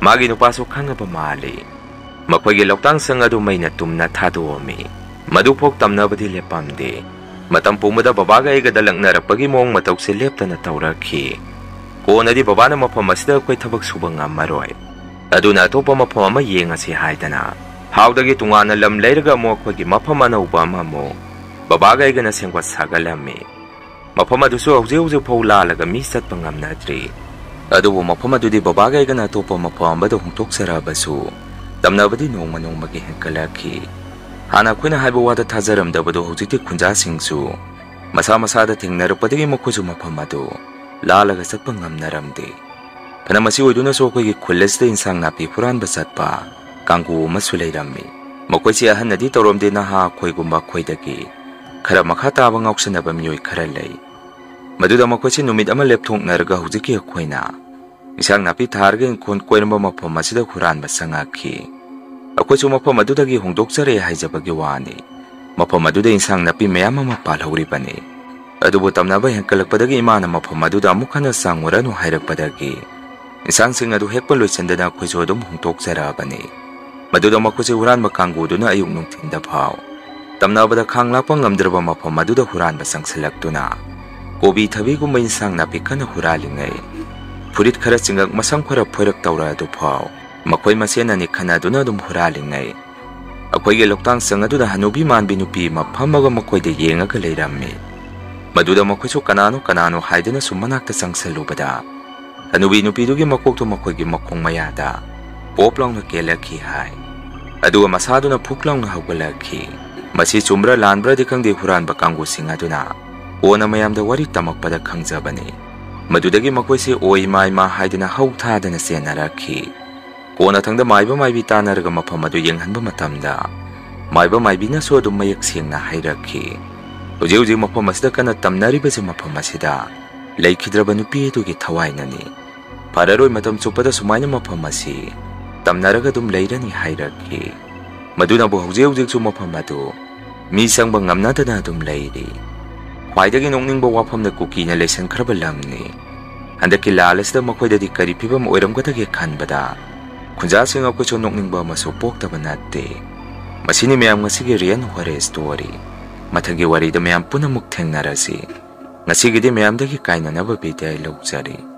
ꯃꯥꯒꯤ ꯅꯨꯄꯥꯁꯨ ꯈꯪꯉꯕ ꯃꯥꯜꯂꯤ꯫ ꯃꯈꯣꯏꯒꯤ ꯂꯧꯇꯥꯡ ꯁꯪ ꯑꯗꯨ ꯃꯩꯅ ꯇꯨꯝꯅ ꯊꯥꯗꯣꯛꯑꯝꯃꯤ꯫ ꯃꯗꯨꯐꯥꯎ ꯇꯝꯅꯕꯗꯤ ꯂꯦꯞꯄꯝꯗꯦ꯫ ꯃꯇꯝ ꯄꯨꯝꯕꯗ ꯕꯕꯥꯒ ꯑꯩꯒꯗ ꯂꯛꯅꯔꯛꯄꯒꯤ ꯃꯑꯣꯡ ꯃꯇꯧꯁꯦ ꯂꯦꯞꯇꯅ ꯇꯧꯔꯛꯈꯤ꯫ ꯀꯣꯟꯅꯗꯤ ꯕꯕꯥꯅ ꯃꯐꯝ ꯑꯁꯤꯗ ꯑꯩꯈꯣꯏ ꯊꯕꯛ ꯁꯨꯕ ꯉꯝꯃꯔꯣꯏ, ꯑꯗꯨꯅ ꯑꯇꯣꯞꯄ ꯃꯐꯝ ꯑꯃ ꯌꯦꯡꯉꯁꯤ ꯍꯥꯏꯗꯅ ꯍꯥꯎꯗꯒꯤ ꯇꯣꯉꯥꯟꯅ ꯂꯝ ꯂꯩꯔꯒ ꯑꯃꯨꯛ ꯑꯩꯈꯣꯏꯒꯤ ꯃꯐꯝ ꯑꯅꯧꯕ ꯑꯃꯃꯨꯛ ꯕꯕꯥꯒ ꯑꯩꯒꯅ ꯁꯦꯝꯒꯠ ꯁꯥꯒꯠꯂꯝꯃꯤ꯫ ꯃꯐꯝ ꯑꯗꯨꯁꯨ ꯍꯧꯖꯤꯛ ꯍꯧꯖꯤꯛ ꯐꯥꯎ ꯂꯥꯜꯂꯒ ꯃꯤ ꯆꯠꯄ ꯉꯝꯅꯗ꯭ꯔꯤ꯫ ꯑꯗꯨꯕꯨ ꯃꯐꯝ ꯑꯗꯨꯗꯤ ꯕꯕꯥꯒ ꯑꯩꯒꯅ ꯑꯇꯣꯞꯄ ꯃꯐꯝ ꯑꯃꯗ ꯍꯣꯡꯗꯣꯛꯆꯔꯛꯑꯕꯁꯨ ꯇꯝꯅꯕꯗꯤ ꯅꯣꯡꯃ ꯅꯣꯡꯃꯒꯤ ꯍꯦꯟꯒꯠꯂꯛꯈꯤ꯫ ꯍꯥꯟꯅ ꯑꯩꯈꯣꯏꯅ ꯍꯥꯏꯕ ꯋꯥꯗ ꯊꯥꯖꯔꯝꯗꯕꯗꯨ ꯍꯧꯖꯤꯛꯇꯤ ꯈꯨꯟꯖꯥꯁꯤꯡꯁꯨ ꯃꯁꯥ ꯃꯁꯥꯗ ꯊꯦꯡꯅꯔꯛꯄꯗꯒꯤ ꯃꯈꯣꯏꯁꯨ ꯃꯐꯝ ꯑꯗꯨ ꯂꯥꯜꯂꯒ ꯆꯠꯄ ꯉꯝꯅꯔꯝꯗꯦ꯫ ꯐꯅ ꯃꯁꯤ ꯑꯣꯏꯗꯨꯅꯁꯨ ꯑꯩꯈꯣꯏꯒꯤ ꯈꯨꯜ ꯑꯁꯤꯗ ꯏꯟꯁꯥꯡ ꯅꯥꯄꯤ ꯍꯨꯔꯥꯟꯕ ꯆꯠꯄ ꯀꯥꯡꯕꯨ ꯑꯃꯁꯨ ꯂꯩꯔꯝꯃꯤ꯫ ꯃꯈꯣꯏꯁꯤ ꯑꯍꯟꯅꯗꯤ ꯇꯧꯔꯝꯗꯦ, ꯅꯍꯥ ꯑꯩꯈꯣꯏꯒꯨꯝꯕ ꯑꯩꯈꯣꯏꯗꯒꯤ ꯈꯔ ꯃꯈꯥ ꯇꯥꯕ ꯉꯥꯎꯁꯟꯅꯕ ꯃꯤꯑꯣꯏ ꯈꯔ ꯂꯩ꯫ ꯃꯗꯨꯗ ꯃꯈꯣꯏꯁꯤ ꯅꯨꯃꯤꯠ ꯑꯃ ꯂꯦꯞꯊꯣꯛꯅꯔꯒ ꯍꯧꯖꯤꯛꯀꯤ ꯑꯩꯈꯣꯏꯅ ꯏꯟꯁꯥꯡ ꯅꯥꯄꯤ ꯊꯥꯔꯒ ꯏꯪꯈꯣꯜ ꯀꯣꯏꯔꯝꯕ ꯃꯐꯝ ꯑꯁꯤꯗ ꯍꯨꯔꯥꯟꯕ ꯆꯪꯉꯛꯈꯤ꯫ ꯑꯩꯈꯣꯏꯁꯨ ꯃꯐꯝ ꯑꯗꯨꯗꯒꯤ ꯍꯣꯡꯗꯣꯛꯆꯔꯦ ꯍꯥꯏꯖꯕꯒꯤ ꯋꯥꯅꯤ꯫ ꯃꯐꯝ ꯑꯗꯨꯗ ꯏꯟꯁꯥꯡ ꯅꯥꯄꯤ ꯃꯌꯥꯝ ꯑꯃ ꯄꯥꯜꯍꯧꯔꯤꯕꯅꯤ꯫ ꯑꯗꯨꯕꯨ ꯇꯝꯅꯕ ꯍꯦꯟꯀꯠꯂꯛꯄꯗꯒꯤ ꯏꯃꯥꯅ ꯃꯐꯝ ꯑꯗꯨꯗ ꯑꯃꯨꯛ ꯍꯟꯅ ꯆꯪꯉꯨꯔꯅꯨ ꯍꯥꯏꯔꯛꯄꯗꯒꯤ ꯏꯟꯁꯥꯡꯁꯤꯡ ꯑꯗꯨ ꯍꯦꯛꯄ ꯂꯣꯏꯁꯤꯟꯗꯅ ꯑꯩꯈꯣꯏꯁꯨ ꯑꯗꯨꯝ ꯍꯣꯡꯗꯣꯛꯆꯔꯛꯑꯕꯅꯤ꯫ ꯃꯗꯨꯗ ꯃꯈꯣꯏꯁꯦ ꯍꯨꯔꯥꯟꯕ ꯀꯥꯡꯕꯨꯗꯨꯅ ꯑꯌꯨꯛ ꯅꯨꯡꯊꯤꯟꯗ ꯐꯥꯎ ꯇꯝꯅꯕꯗ ꯈꯥꯡ ꯂꯥꯛꯄ ꯉꯝꯗ꯭ꯔꯕ ꯃꯐꯝ ꯑꯗꯨꯗ ꯍꯨꯔꯥꯟꯕ ꯆꯪꯁꯤꯜꯂꯛꯇꯨꯅ ꯀꯣꯕꯤ ꯊꯕꯤꯒꯨꯝꯕ ꯏꯟꯁꯥꯡ ꯅꯥꯄꯤ ꯀꯟꯅ ꯍꯨꯔꯥꯜꯂꯤꯉꯩ, ꯐꯨꯔꯤꯠ ꯈꯔ ꯆꯤꯡꯉꯛ ꯃꯁꯝ ꯈꯔ ꯐꯣꯏꯔꯛ ꯇꯧꯔ ꯑꯗꯨꯐꯥꯎ ꯃꯈꯣꯏ ꯃꯁꯦꯟ ꯑꯅꯤ ꯈꯟꯅꯗꯨꯅ ꯑꯗꯨꯝ ꯍꯨꯔꯥꯜꯂꯤꯉꯩ, ꯑꯩꯈꯣꯏꯒꯤ ꯂꯣꯛꯇꯥꯡ ꯁꯪ ꯑꯗꯨꯗ ꯍꯅꯨꯕꯤ ꯃꯥꯟꯕꯤ ꯅꯨꯄꯤ ꯑꯃ ꯐꯝꯃꯒ ꯃꯈꯣꯏꯗ ꯌꯦꯡꯉꯒ ꯂꯩꯔꯝꯃꯤ꯫ ꯃꯗꯨꯗ ꯃꯈꯣꯏꯁꯨ ꯀꯅꯥꯅꯣ ꯀꯅꯥꯅꯣ ꯍꯥꯏꯗꯨꯅ ꯁꯨꯝ ꯃꯅꯥꯛꯇ ꯆꯪꯁꯤꯜꯂꯨꯕꯗ, ꯍꯅꯨꯕꯤ ꯅꯨꯄꯤꯗꯨꯒꯤ ꯃꯀꯣꯛꯇꯨ ꯃꯈꯣꯏꯒꯤ ꯃꯈꯣꯡ ꯃꯌꯥꯗ ꯄꯣꯞ ꯂꯥꯎꯅ ꯀꯦꯜꯂꯛꯈꯤ ꯍꯥꯏ꯫ ꯑꯗꯨꯒ ꯃꯁꯥꯗꯨꯅ ꯐꯨꯛ ꯂꯥꯎꯅ ꯍꯧꯒꯠꯂꯛꯈꯤ꯫ ꯃꯁꯤ ꯆꯨꯝꯕ꯭ꯔꯥ ꯂꯥꯟꯕ꯭ꯔꯥꯗꯤ ꯈꯪꯗꯦ, ꯍꯨꯔꯥꯟꯕ ꯀꯥꯡꯕꯨꯁꯤꯡ ꯑꯗꯨꯅ ꯀꯣꯟꯅ ꯃꯌꯥꯝꯗ ꯋꯥꯔꯤ ꯇꯝꯃꯛꯄꯗ ꯈꯪꯖꯕꯅꯤ꯫ ꯃꯗꯨꯗꯒꯤ ꯃꯈꯣꯏꯁꯤ "ꯑꯣ ꯏꯃꯥ, ꯏꯃꯥ" ꯍꯥꯏꯗꯨꯅ ꯍꯧ ꯊꯥꯗꯅ ꯆꯦꯟꯅꯔꯛꯈꯤ꯫ ꯀꯣꯟꯅꯊꯪꯗ ꯃꯥꯏꯕ ꯃꯥꯏꯕꯤ ꯇꯥꯟꯅꯔꯒ ꯃꯐꯝ ꯑꯗꯨ ꯌꯦꯡꯍꯟꯕ ꯃꯇꯝꯗ, ꯃꯥꯏꯕ ꯃꯥꯏꯕꯤꯅꯁꯨ ꯑꯗꯨꯝ ꯃꯌꯦꯛ ꯁꯦꯡꯅ ꯍꯥꯏꯔꯛꯈꯤ, "ꯍꯧꯖꯤꯛ ꯍꯧꯖꯤꯛ ꯃꯐꯝ ꯑꯁꯤꯗ ꯀꯟꯅ ꯇꯝꯅꯔꯤꯕꯁꯤ ꯃꯐꯝ ꯑꯁꯤꯗ ꯂꯩꯈꯤꯗ꯭ꯔꯕ ꯅꯨꯄꯤ ꯑꯗꯨꯒꯤ ꯊꯋꯥꯏꯅꯅꯤ꯫ ꯐꯔꯔꯣꯏ, ꯃꯇꯝ ꯆꯨꯞꯄꯗ ꯁꯨꯃꯥꯏꯅ ꯃꯐꯝ ꯑꯁꯤ ꯇꯝꯅꯔꯒ ꯑꯗꯨꯝ ꯂꯩꯔꯅꯤ" ꯍꯥꯏꯔꯛꯈꯤ꯫ ꯃꯗꯨꯅꯕꯨ ꯍꯧꯖꯤꯛ ꯍꯧꯖꯤꯛꯁꯨ ꯃꯐꯝ ꯑꯗꯨ ꯃꯤ ꯆꯪꯕ ꯉꯝꯅꯗꯅ ꯑꯗꯨꯝ ꯂꯩꯔꯤ꯫ ꯈ꯭ꯋꯥꯏꯗꯒꯤ ꯅꯣꯛꯅꯤꯡꯕ ꯋꯥꯐꯝꯗ, ꯀꯨꯀꯤꯅ ꯂꯩꯁꯟꯈ꯭ꯔꯕ ꯂꯝꯅꯤ꯫ ꯍꯟꯗꯛꯀꯤ ꯂꯥꯜ ꯑꯁꯤꯗ ꯃꯈꯣꯏꯗꯗꯤ ꯀꯔꯤ ꯐꯤꯕꯝ ꯑꯣꯏꯔꯝꯒꯗꯒꯦ ꯈꯟꯕꯗ, ꯈꯨꯟꯖꯥꯁꯤꯡ ꯑꯩꯈꯣꯏꯁꯨ ꯅꯣꯛꯅꯤꯡꯕ ꯑꯃꯁꯨ ꯄꯣꯛꯇꯕ ꯅꯠꯇꯦ꯫ ꯃꯁꯤꯅꯤ ꯃꯌꯥꯝ ꯉꯁꯤꯒꯤ Real Horror Story꯫ ꯃꯊꯪꯒꯤ ꯋꯥꯔꯤꯗ ꯃꯌꯥꯝ ꯄꯨꯟꯅꯃꯨꯛ ꯊꯦꯡꯅꯔꯁꯤ꯫ ꯉꯁꯤꯒꯤꯗꯤ ꯃꯌꯥꯝꯗꯒꯤ ꯀꯥꯏꯅꯅꯕ ꯕꯤꯗꯥꯏ ꯂꯧꯖꯔꯤ꯫